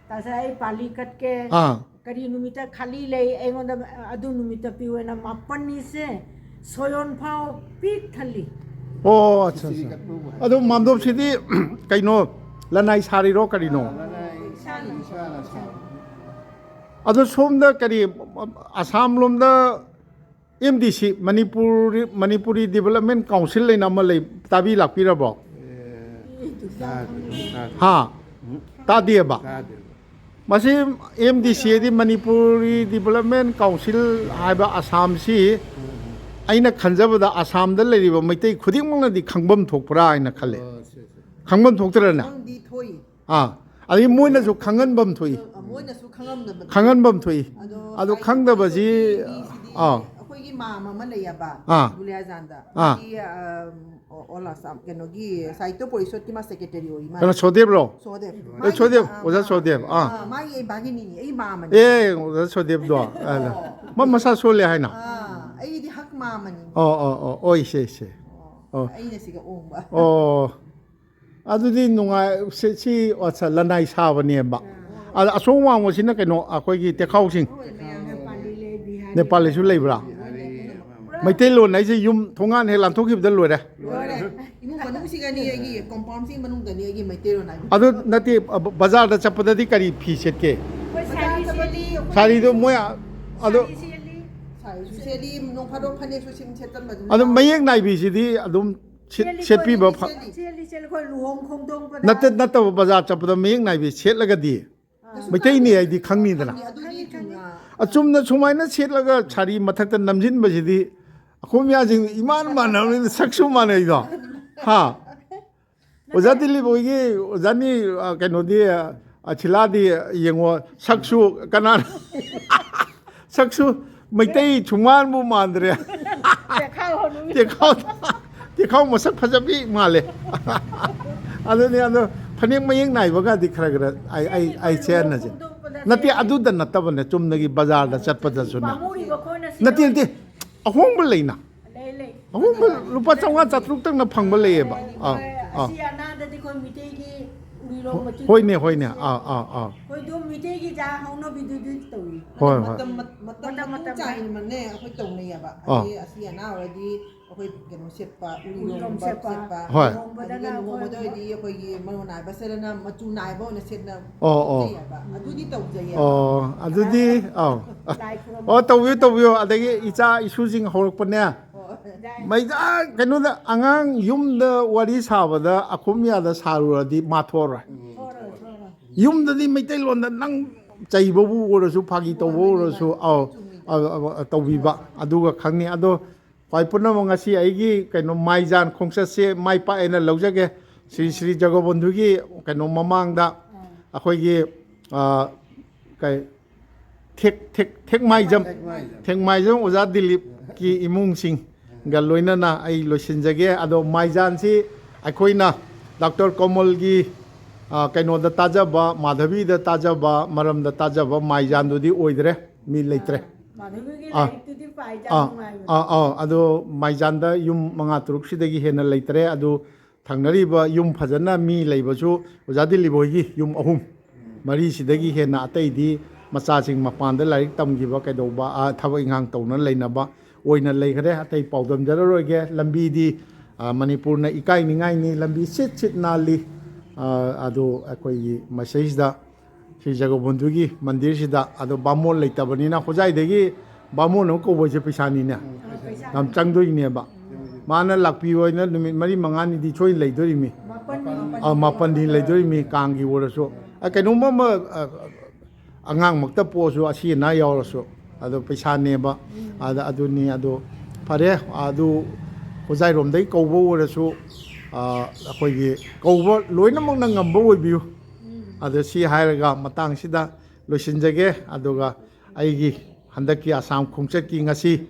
ꯇꯥꯆꯥ ꯑꯩ ꯄꯥꯜꯂꯤ ꯀꯠꯀꯦ, ꯑꯥ꯫ ꯀꯔꯤ ꯅꯨꯃꯤꯠꯇ ꯈꯥꯂꯤ ꯂꯩ ꯑꯩꯉꯣꯟꯗ ꯑꯗꯨ ꯅꯨꯃꯤꯠꯇ ꯄꯤꯌꯨ ꯍꯥꯏꯅ ꯃꯥꯄꯟꯅꯤꯁꯦ ꯁꯣꯌꯣꯟ ꯐꯥꯎ ꯄꯤꯛ ꯊꯜꯂꯤ꯫ ꯑꯣ, ꯑꯠꯆꯥ, ꯈꯤꯆ꯭ꯔꯤ ꯑꯠꯆꯥ꯫ ꯀꯠꯄꯕꯨ ꯍꯥꯏ꯫ ꯑꯗꯣ ꯃꯥꯝꯗꯣꯞꯁꯤꯗꯤ ꯀꯩꯅꯣ, ꯂꯅꯥꯏ ꯁꯥꯔꯤꯔꯣ ꯀꯔꯤꯅꯣ? ꯑꯥ, ꯂꯅꯥꯏ ꯏꯁꯥꯅ, ꯏꯁꯥꯅ ꯁꯥꯕ꯫ ꯑꯗꯣ ꯁꯣꯝꯗ ꯀꯔꯤ, ꯑꯁꯥꯝ ꯂꯣꯝꯗ ꯑꯦꯝ ꯗꯤ ꯁꯤ, ꯃꯅꯤꯄꯨꯔꯤ, ꯃꯅꯤꯄꯨꯔꯤ ꯗꯤꯕꯂꯞꯃꯦꯟ ꯀꯥꯎꯟꯁꯤꯜ ꯍꯥꯏꯅ ꯑꯃ ꯂꯩ, ꯇꯥꯕꯤ ꯂꯥꯛꯄꯤꯔꯕꯣ? ꯑꯦ, ꯇꯥꯗꯦ, ꯇꯥꯗꯦ꯫ ꯍꯥ? ꯎꯝ꯫ ꯇꯥꯗꯦꯕ? ꯇꯥꯗꯦꯕ꯫ ꯃꯁꯤ ꯑꯦꯝ ꯗꯤ ꯁꯤ ꯍꯥꯏꯗꯤ ꯃꯅꯤꯄꯨꯔꯤ ꯗꯤꯕꯂꯞꯃꯦꯟ ꯀꯥꯎꯟꯁꯤꯜ ꯍꯥꯏꯕ ꯑꯁꯥꯝꯁꯤ ꯎꯝ, ꯎꯝ꯫ ꯑꯩꯅ ꯈꯟꯖꯕꯗ ꯑꯁꯥꯝꯗ ꯂꯩꯔꯤꯕ ꯃꯩꯇꯩ ꯈꯨꯗꯤꯡꯃꯛꯅꯗꯤ ꯈꯪꯐꯝ ꯊꯣꯛꯄ꯭ꯔꯥ ꯍꯥꯏꯅ ꯈꯜꯂꯦ꯫ ꯑꯣ, ꯁꯦ, ꯁꯦ꯫ ꯈꯪꯐꯝ ꯊꯣꯛꯇ꯭ꯔꯅꯦ? ꯈꯪꯗꯤ ꯊꯣꯛꯏ꯫ ꯑꯥ, ꯑꯗꯒꯤ ꯃꯣꯏꯅꯁꯨ ꯈꯪꯍꯟꯐꯝ ꯊꯣꯛꯏ꯫ ꯑ, ꯃꯣꯏꯅꯁꯨ ꯈꯪꯉꯝꯗꯕ ꯈꯪꯍꯟꯐꯝ ꯊꯣꯛꯏ꯫ ꯑꯗꯣ ꯑꯗꯣ ꯁꯥꯍꯤꯇ꯭ꯌ ꯈꯪꯗꯕꯁꯤ, ꯄꯔꯤꯁꯣꯗꯀꯤ ꯃꯤꯁꯤꯗꯤ ꯑꯥ꯫ ꯑꯩꯈꯣꯏꯒꯤ ꯃꯥꯝ ꯑꯃ ꯂꯩꯌꯦꯕ, ꯑꯥ꯫ ꯒꯨꯂꯤꯌꯥꯖꯥꯟꯗ꯫ ꯑꯥ꯫ ꯃꯥꯒꯤ, ꯑ, ꯑꯣ, ꯑꯣꯜ ꯑꯁꯥꯝ ꯀꯩꯅꯣꯒꯤ ꯁꯥꯍꯤꯇ꯭ꯌ ꯄꯔꯤꯁꯣꯗꯀꯤ ꯃꯥ ꯁꯦꯀ꯭ꯔꯦꯇꯔꯤ ꯑꯣꯏ ꯃꯥꯅ꯫ ꯀꯩꯅꯣ ꯁꯣꯗꯦꯕ꯭ꯔꯣ? ꯁꯣꯗꯦꯕ꯫ ꯑꯦ, ꯃꯥꯒꯤ, ꯁꯣꯗꯦꯕ, ꯑ, ꯑꯣꯖꯥ ꯃꯥ-, ꯁꯣꯗꯦꯕ, ꯑꯥ꯫ ꯑ, ꯃꯥꯒꯤ ꯑꯩ ꯚꯥꯒꯤꯅꯤꯅꯤ, ꯑꯩ ꯃꯥꯝꯃꯅꯤ꯫ ꯑꯦ, ꯑꯣꯖꯥ ꯁꯣꯗꯦꯕꯗꯣ, ꯑ, ꯑꯣ꯫ ꯃ- ꯃꯁꯥ ꯁꯣꯜꯂꯦ ꯍꯥꯏꯅ? ꯑꯥ, ꯑꯩꯒꯤꯗꯤ ꯍꯛ ꯃꯥꯝꯃꯅꯤ꯫ ꯑꯣ, ꯑꯣ, ꯑꯣ, ꯑꯣꯏ, ꯁꯦ, ꯁꯦ꯫ ꯑꯣ꯫ ꯑꯩꯅ ꯁꯤꯒ ꯑꯣꯡꯕ꯫ ꯑꯣ꯫ ꯑꯗꯨꯗꯤ ꯅꯨꯡꯉꯥꯏ, ꯁꯤ, ꯁꯤ, ꯑꯠꯁ, ꯂꯅꯥꯏ ꯁꯥꯕꯅꯦꯕ꯫ ꯑꯥ꯫ ꯑꯗ ꯑꯁꯣꯝ ꯋꯥꯡꯃꯁꯤꯅ ꯀꯩꯅꯣ, ꯑꯩꯈꯣꯏꯒꯤ ꯇꯦꯈꯥꯎꯁꯤꯡ꯫ ꯍꯣꯏ, ꯃꯌꯥꯝ꯫ ꯅꯦꯄꯥꯂꯤꯁꯨ ꯂꯩꯕ꯭ꯔꯥ? ꯄꯨꯔꯥ ꯃꯩꯇꯩꯂꯣꯟ ꯍꯥꯏꯁꯦ ꯌꯨꯝ ꯊꯣꯡꯒꯥꯟ ꯍꯦꯛ ꯂꯥꯟꯊꯣꯛꯈꯤꯕꯗ ꯂꯣꯏꯔꯦ꯫ ꯂꯣꯏꯔꯦ꯫ ꯏꯃꯨꯡ ꯃꯅꯨꯡꯁꯤꯒꯅꯤ ꯑꯩꯒꯤ compoundꯁꯤ ꯃꯅꯨꯡꯗꯅꯤ ꯑꯩꯒꯤ ꯃꯩꯇꯩꯂꯣꯟ ꯍꯥꯏꯕ꯫ ꯑꯗꯨ ꯅꯠꯇꯦ, ꯕ-, ꯕꯖꯥꯔꯗ ꯆꯠꯄꯗꯗꯤ ꯀꯔꯤ ꯐꯤ ꯁꯦꯠꯀꯦ? ꯑꯩꯈꯣꯏ ꯁꯥꯔꯤ ꯁꯦꯠꯂꯤ꯫ ꯁꯥꯔꯤꯗꯣ ꯃꯣꯏ ꯑ-, ꯑꯗꯣ ꯁꯥꯔꯤ ꯁꯦꯠꯂꯤ꯫ ꯁꯥꯔꯤꯁꯨ ꯁꯦꯠꯂꯤ, ꯅꯣꯡ ꯐꯥꯗꯣꯛ ꯐꯅꯦꯛꯁꯨ ꯁꯦꯠ-, ꯁꯦꯠꯆꯟꯕ ꯑꯗꯨꯝ ꯑꯗꯨꯝ ꯌꯥꯎꯋꯦ꯫ ꯃꯌꯦꯛ ꯅꯥꯏꯕꯤꯁꯤꯗꯤ ꯑꯗꯨꯝ ꯁꯦꯠ-, ꯁꯦꯠꯂꯤ, ꯁꯦꯠꯄꯤꯕ ꯑꯩꯈꯣꯏ ꯐ-, ꯁꯦꯠꯂꯤ, ꯁꯦꯠꯂꯤ, ꯁꯦꯠꯂꯤ, ꯑꯩꯈꯣꯏ ꯂꯨꯍꯣꯡ ꯈꯣꯡꯗꯣꯡꯕꯗ ꯅꯠꯇ-, ꯅꯠꯇꯕ ꯕꯖꯥꯔ ꯆꯠꯄꯗ ꯃꯌꯦꯛ ꯅꯥꯏꯕꯤ ꯁꯦꯠꯂꯒꯗꯤ ꯑꯥ꯫ ꯃꯩꯇꯩꯅꯤ ꯍꯥꯏꯗꯤ ꯈꯪꯅꯤꯗꯅ꯫ ꯑꯗꯨꯗꯤ ꯆꯨꯝꯅ꯫ ꯑꯆꯨꯝꯅ ꯁꯨꯃꯥꯏꯅ ꯁꯦꯠꯂꯒ ꯁꯥꯔꯤ ꯃꯊꯛꯇ ꯅꯝꯁꯤꯟꯕꯁꯤꯗꯤ ꯑꯩꯈꯣꯏ ꯃꯌꯥꯝꯁꯤꯡ ꯏꯃꯥꯟ ꯃꯥꯟꯅꯕꯅꯤꯅ ꯁꯛꯁꯨ ꯃꯥꯟꯅꯩꯗꯣ꯫ ꯍꯥ? ꯑꯣꯖꯥ ꯗꯤꯂꯤꯞ ꯍꯣꯏꯒꯤ ꯑꯣꯖꯥꯅꯤ, ꯑ, ꯀꯩꯅꯣꯗꯤ, ꯑ, ꯁꯤꯂꯥꯗꯤ ꯌꯦꯡꯉꯣ, ꯁꯛꯁꯨ ꯀꯅꯥ-, ꯁꯛꯁꯨ ꯃꯩꯇꯩ ꯁꯨꯡꯃꯥꯟꯕꯨ ꯃꯥꯟꯗ꯭ꯔꯦ꯫ ꯆꯦꯈꯥꯎ ꯍꯅꯨꯕꯤ꯫ ꯆꯦꯈꯥꯎ, ꯆꯦꯈꯥꯎ ꯃꯁꯛ ꯐꯖꯕꯤ ꯃꯥꯜꯂꯦ꯫ ꯑꯗꯨꯅꯤ, ꯑꯗꯣ ꯐꯅꯦꯛ ꯃꯌꯦꯛ ꯅꯥꯏꯕꯒꯗꯤ ꯈꯔ ꯈꯔ ꯑꯩ, ꯑꯩ, ꯑꯩ ꯁꯦꯠꯅꯁꯦ꯫ ꯅꯠꯇꯦ, ꯑꯗꯨꯗ ꯅꯠꯇꯕꯅꯦ, ꯆꯨꯝꯅꯒꯤ ꯕꯖꯥꯔꯗ ꯆꯠꯄꯗꯁꯨꯅꯦ꯫ ꯄꯥꯝꯃꯨꯔꯤꯕ ꯑꯩꯈꯣꯏꯅ ꯁꯤ ꯅꯠꯇꯦ, ꯅꯠꯇꯦ, ꯑꯍꯣꯡꯕ ꯂꯩꯅ꯫ ꯂꯩ, ꯂꯩ꯫ ꯑꯍꯣꯡꯕ ꯂꯨꯄꯥ ꯆꯥꯝꯃꯉꯥ ꯆꯥꯇ꯭ꯔꯨꯛꯇꯪꯅ ꯐꯪꯕ ꯂꯩꯌꯦꯕ꯫ ꯑꯥ, ꯑꯥ꯫ ꯑꯁꯤ ꯑꯅꯥꯗꯗꯤ ꯑꯩꯈꯣꯏ ꯃꯤꯇꯩꯒꯤ ꯎꯔꯤꯔꯣꯡ ꯃꯆꯨ ꯍꯣꯏꯅꯦ, ꯍꯣꯏꯅꯦ꯫ ꯑꯥ, ꯑꯥ, ꯑꯥ꯫ ꯑꯩꯈꯣꯏ ꯑꯗꯨꯝ ꯃꯤꯇꯩꯒꯤ ꯖꯥꯠ ꯍꯧꯅꯕꯤꯗꯨꯗꯤ ꯇꯧꯏ꯫ ꯍꯣꯏ, ꯍꯣꯏ꯫ ꯃꯇꯝ, ꯃꯠ-, ꯃꯇꯝ ꯃꯇꯝ ꯃꯇꯨꯡ ꯃꯇꯝ ꯆꯥꯏꯅꯅꯦ ꯑꯩꯈꯣꯏ ꯇꯧꯅꯩꯌꯦꯕ꯫ ꯑꯥ꯫ ꯑꯗꯩ ꯑꯁꯤ ꯑꯅꯥ ꯑꯣꯏꯔꯗꯤ ꯑꯩꯈꯣꯏ ꯀꯩꯅꯣ ꯁꯦꯠꯄ, ꯎꯔꯤꯔꯣꯝ ꯎꯔꯤꯔꯣꯝ ꯁꯦꯠꯄ꯫ ꯁꯦꯠꯄ꯫ ꯍꯣꯏ꯫ ꯂꯨꯍꯣꯡꯕꯗꯅ ꯑꯗꯒꯤ ꯂꯨꯍꯣꯡꯕꯗ ꯑꯩꯈꯣꯏ ꯑꯣꯏꯔꯗꯤ ꯑꯩꯈꯣꯏꯒꯤ ꯃꯔꯨ ꯅꯥꯏꯕ ꯁꯦꯠꯂꯅ ꯃꯆꯨ ꯅꯥꯏꯕ ꯑꯣꯏꯅ ꯁꯦꯠꯅ ꯑꯣ, ꯑꯣ꯫ ꯁꯦꯠꯆꯩꯌꯦꯕ꯫ ꯑꯗꯨꯗꯤ ꯇꯧꯖꯩꯌꯦꯕ꯫ ꯑꯣ, ꯑꯗꯨꯗꯤ, ꯑꯥꯎ꯫ ꯂꯥꯏ ꯈꯨꯔꯨꯝꯕ꯫ ꯑꯣ, ꯇꯧꯕꯤꯌꯨ, ꯇꯧꯕꯤꯌꯨ꯫ ꯑꯗꯒꯤ ꯏꯆꯥ ꯏꯁꯨꯁꯤꯡ ꯍꯧꯔꯛꯄꯅꯦ꯫ ꯍꯣꯏ꯫ ꯃꯩꯗ ꯀꯩꯅꯣꯗ ꯑꯉꯥꯡ ꯌꯨꯝꯗ ꯋꯥꯔꯤ ꯁꯥꯕꯗ ꯑꯈꯨꯝꯌꯥꯗ ꯁꯥꯔꯨꯔꯗꯤ ꯃꯥ ꯊꯣꯛꯑꯔꯣꯏ꯫ ꯊꯣꯛꯑꯔꯣꯏ, ꯊꯣꯛꯑꯔꯣꯏ꯫ ꯌꯨꯝꯗꯗꯤ ꯃꯩꯇꯩꯂꯣꯟꯗ ꯅꯪ ꯆꯩꯕꯕꯨ ꯑꯣꯏꯔꯁꯨ, ꯐꯥꯒꯤ ꯇꯧꯕ ꯑꯣꯏꯔꯁꯨ, ꯑꯧ, ꯑ, ꯑ, ꯑ, ꯇꯧꯕꯤꯕ ꯑꯗꯨꯒ ꯈꯪꯅꯤ꯫ ꯑꯗꯣ ꯈ꯭ꯋꯥꯏ ꯄꯨꯝꯅꯃꯛ ꯉꯁꯤ ꯑꯩꯒꯤ ꯀꯩꯅꯣ ꯃꯥꯏꯖꯥꯟ ꯈꯣꯡꯆꯠꯁꯦ ꯃꯥꯏ ꯄꯥꯛꯑꯦꯅ ꯂꯧꯖꯒꯦ꯫ ꯁ꯭ꯔꯤ ꯁ꯭ꯔꯤ ꯖꯒꯕꯣꯟꯙꯨꯒꯤ ꯀꯩꯅꯣ ꯃꯃꯥꯡꯗ ꯑꯩꯈꯣꯏꯒꯤ, ꯑ, ꯀꯩ, ꯊꯦꯛ-, ꯊꯦꯛ-, ꯊꯦꯛꯃꯥꯏꯖꯝ, ꯊꯦꯛꯃꯥꯏꯖꯝ꯫ ꯊꯦꯛꯃꯥꯏꯖꯝ ꯑꯣꯖꯥ ꯗꯤꯂꯤꯞꯀꯤ ꯏꯃꯨꯡꯁꯤꯡꯒ ꯂꯣꯏꯅꯅ ꯑꯩ ꯂꯣꯏꯁꯤꯟꯖꯒꯦ꯫ ꯑꯗꯣ ꯃꯥꯏꯖꯥꯟꯁꯤ ꯑꯩꯈꯣꯏꯅ ꯗꯥꯛꯇꯔ ꯀꯃꯜꯒꯤ, ꯑ, ꯀꯩꯅꯣꯗ ꯇꯥꯖꯕ, ꯃꯥꯙꯕꯤꯗ ꯇꯥꯖꯕ, ꯃꯔꯝꯗ ꯇꯥꯖꯕ ꯃꯥꯏꯖꯥꯟꯗꯨꯗꯤ ꯑꯣꯏꯗ꯭ꯔꯦ, ꯃꯤ ꯂꯩꯇ꯭ꯔꯦ꯫ ꯃꯥꯙꯕꯤꯒꯤ ꯑꯥ꯫ ꯂꯥꯏꯔꯤꯛꯇꯨꯗꯤ ꯄꯥꯏꯖ ꯑꯥ, ꯅꯨꯡꯉꯥꯏꯕꯅꯦ꯫ ꯑꯥ, ꯑꯥ, ꯑꯗꯣ ꯃꯥꯏꯖꯥꯟꯗ ꯌꯨꯝ ꯃꯉꯥ ꯇꯔꯨꯛ ꯁꯤꯗꯒꯤ ꯍꯦꯟꯅ ꯂꯩꯇ꯭ꯔꯦ꯫ ꯑꯗꯨ ꯊꯪꯅꯔꯤꯕ ꯌꯨꯝ ꯐꯖꯅ ꯃꯤ ꯂꯩꯕꯁꯨ ꯑꯣꯖꯥ ꯗꯤꯂꯤꯞ ꯍꯣꯏꯒꯤ ꯌꯨꯝ ꯑꯍꯨꯝ, ꯃꯔꯤꯁꯤꯗꯒꯤ ꯍꯦꯟꯅ ꯑꯇꯩꯗꯤ ꯃꯆꯥꯁꯤꯡ ꯃꯄꯥꯟꯗ ꯂꯥꯏꯔꯤꯛ ꯇꯝꯈꯤꯕ ꯀꯩꯗꯧꯕ, ꯑꯥ, ꯊꯕꯛ ꯏꯪꯈꯥꯡ ꯇꯧꯅ ꯂꯩꯅꯕ ꯑꯣꯏꯅ ꯂꯩꯈ꯭ꯔꯦ꯫ ꯑꯇꯩ ꯄꯥꯎꯗꯝꯖꯔꯔꯣꯏꯒꯦ꯫ ꯂꯝꯕꯤꯗꯤ, ꯑꯥ, ꯃꯅꯤꯄꯨꯔꯅ ꯏꯀꯥꯏꯅꯤꯡꯉꯥꯏꯅꯤ, ꯂꯝꯕꯤ ꯁꯤꯠ ꯁꯤꯠ ꯅꯥꯜꯂꯤ꯫ ꯑꯥ, ꯑꯗꯣ ꯑꯩꯈꯣꯏꯒꯤ ꯃꯁꯤꯗꯩꯁꯤꯗ ꯁ꯭ꯔꯤ ꯖꯒꯕꯣꯟꯙꯨꯒꯤ ꯃꯟꯗꯤꯔꯁꯤꯗ, ꯑꯗꯣ ꯕꯥꯃꯣꯟ ꯂꯩꯇꯕꯅꯤꯅ ꯍꯣꯖꯥꯏꯗꯒꯤ ꯕꯥꯃꯣꯟ ꯑꯃ ꯀꯧꯕꯁꯦ ꯄꯩꯁꯥꯅꯤꯅꯦ, ꯌꯥꯝ ꯆꯪꯗꯣꯏꯅꯦꯕ꯫ ꯃꯥꯅ ꯂꯥꯛꯄꯤꯌꯣ ꯍꯥꯏꯅ ꯅꯨꯃꯤꯠ ꯃꯔꯤ ꯃꯉꯥꯅꯤꯗꯤ ꯁꯣꯏꯅ ꯂꯩꯗꯣꯔꯤꯃꯤ꯫ ꯑꯥ, ꯃꯥꯄꯟꯗꯤ ꯂꯩꯗꯣꯔꯤꯃꯤ, ꯀꯥꯡꯒꯤ ꯑꯣꯏꯔꯁꯨ꯫ ꯑ, ꯀꯩꯅꯣꯝꯃ ꯑꯃ, ꯑ, ꯑꯉꯥꯡꯃꯛꯇ ꯄꯣꯛꯑꯁꯨ, ꯑꯁꯤ ꯑꯅꯥ ꯌꯥꯎꯔꯁꯨ, ꯑꯗꯣ ꯄꯩꯁꯥꯅꯦꯕ꯫ ꯑꯗ ꯑꯗꯨꯅꯤ꯫ ꯑꯗꯣ ꯐꯔꯦ, ꯑꯗꯨ ꯍꯣꯖꯥꯏꯔꯣꯝꯗꯒꯤ ꯀꯧꯕ ꯑꯣꯏꯔꯁꯨ, ꯑ, ꯑꯩꯈꯣꯏꯒꯤ ꯀꯧꯕ ꯂꯣꯏꯅꯃꯛꯅ ꯉꯝꯕ ꯑꯣꯏꯕꯤꯌꯨ꯫ ꯑꯗꯣ ꯁꯤ ꯍꯥꯏꯔꯒ ꯃꯇꯥꯡꯁꯤꯗ ꯂꯣꯏꯁꯤꯟꯖꯒꯦ꯫ ꯑꯗꯨꯒ ꯑꯩꯒꯤ ꯍꯟꯗꯛꯀꯤ ꯑꯁꯥꯝ ꯈꯣꯡꯆꯠꯀꯤ ꯉꯁꯤ,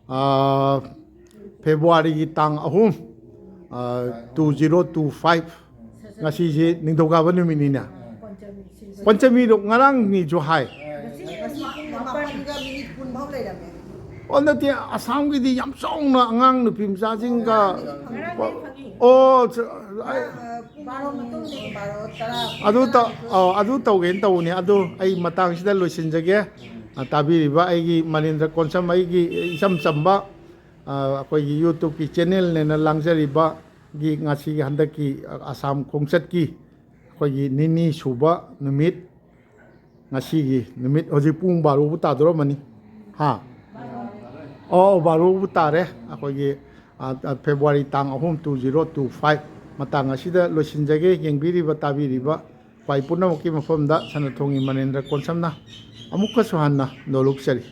ꯑꯥ, ꯐꯦꯕ꯭ꯔꯨꯋꯥꯔꯤꯒꯤ ꯇꯥꯡ ꯑꯍꯨꯝ, ꯑꯥ, two zero two five, ꯉꯁꯤꯁꯤ ꯅꯤꯡꯊꯧꯀꯥꯕ ꯅꯨꯃꯤꯠꯅꯤꯅꯦ꯫ ꯄꯟꯆꯃꯤꯗꯣ ꯉꯔꯥꯡꯅꯤꯁꯨ ꯍꯥꯏ꯫ ꯃꯥꯄꯟꯒ ꯃꯤꯅꯤꯠ ꯀꯨꯟ ꯐꯥꯎ ꯂꯩꯔꯝꯃꯦ꯫ ꯑꯣ, ꯅꯠꯇꯦ, ꯑꯁꯥꯝꯒꯤꯗꯤ ꯌꯥꯝ ꯆꯥꯎꯅ ꯑꯉꯥꯡ ꯅꯨꯄꯤ ꯃꯆꯥꯁꯤꯡꯒ, ꯑꯣ, ꯆ-, ꯑꯩ, ꯄꯨꯡ ꯕꯥꯔꯣ ꯃꯇꯨꯡꯗꯒꯤ ꯕꯥꯔꯣ ꯇꯔꯥ ꯑꯗꯨ ꯇꯧ-, ꯑꯧ, ꯑꯗꯨ ꯇꯧꯒꯦꯅ ꯇꯧꯕꯅꯤ꯫ ꯑꯗꯨ ꯑꯩ ꯃꯇꯥꯡꯁꯤꯗ ꯂꯣꯏꯁꯤꯟꯖꯒꯦ꯫ ꯑ, ꯇꯥꯕꯤꯔꯤꯕ ꯑꯩꯒꯤ ꯃꯅꯤꯟꯗ꯭ꯔ ꯀꯣꯟꯁꯝ, ꯑꯩꯒꯤ ꯏꯆꯝ ꯆꯝꯕ, ꯑ, ꯑꯩꯈꯣꯏꯒꯤ YouTubeꯀꯤ channelꯅꯦꯅ ꯂꯥꯡꯖꯔꯤꯕꯒꯤ ꯉꯁꯤꯒꯤ ꯍꯟꯗꯛꯀꯤ, ꯑ, ꯑꯁꯥꯝ ꯈꯣꯡꯆꯠꯀꯤ ꯑꯩꯈꯣꯏꯒꯤ ꯅꯤꯅꯤ ꯁꯨꯕ ꯅꯨꯃꯤꯠ, ꯉꯁꯤꯒꯤ ꯅꯨꯃꯤꯠ ꯍꯧꯖꯤꯛ ꯄꯨꯡ ꯕꯥꯔꯣꯕꯨ ꯇꯥꯗꯣꯔꯝꯃꯅꯤ꯫ ꯍꯥ? ꯑꯣ, ꯕꯥꯔꯣꯕꯨ ꯇꯥꯔꯦ꯫ ꯑꯩꯈꯣꯏꯒꯤ, ꯑ, ꯑ, ꯐꯦꯕ꯭ꯔꯨꯋꯥꯔꯤ ꯇꯥꯡ ꯑꯍꯨꯝ, two zero two five꯫ ꯃꯇꯥꯡ ꯑꯁꯤꯗ ꯂꯣꯏꯁꯤꯟꯖꯒꯦ꯫ ꯌꯦꯡꯕꯤꯔꯤꯕ, ꯇꯥꯕꯤꯔꯤꯕ ꯈ꯭ꯋꯥꯏ ꯄꯨꯝꯅꯃꯛꯀꯤ ꯃꯐꯝꯗ ꯁꯅꯥꯊꯣꯡꯒꯤ ꯃꯅꯤꯟꯗ꯭ꯔ ꯀꯣꯟꯁꯝꯅ ꯑꯃꯨꯛꯀꯁꯨ ꯍꯟꯅ ꯅꯣꯂꯨꯛꯆꯔꯤ꯫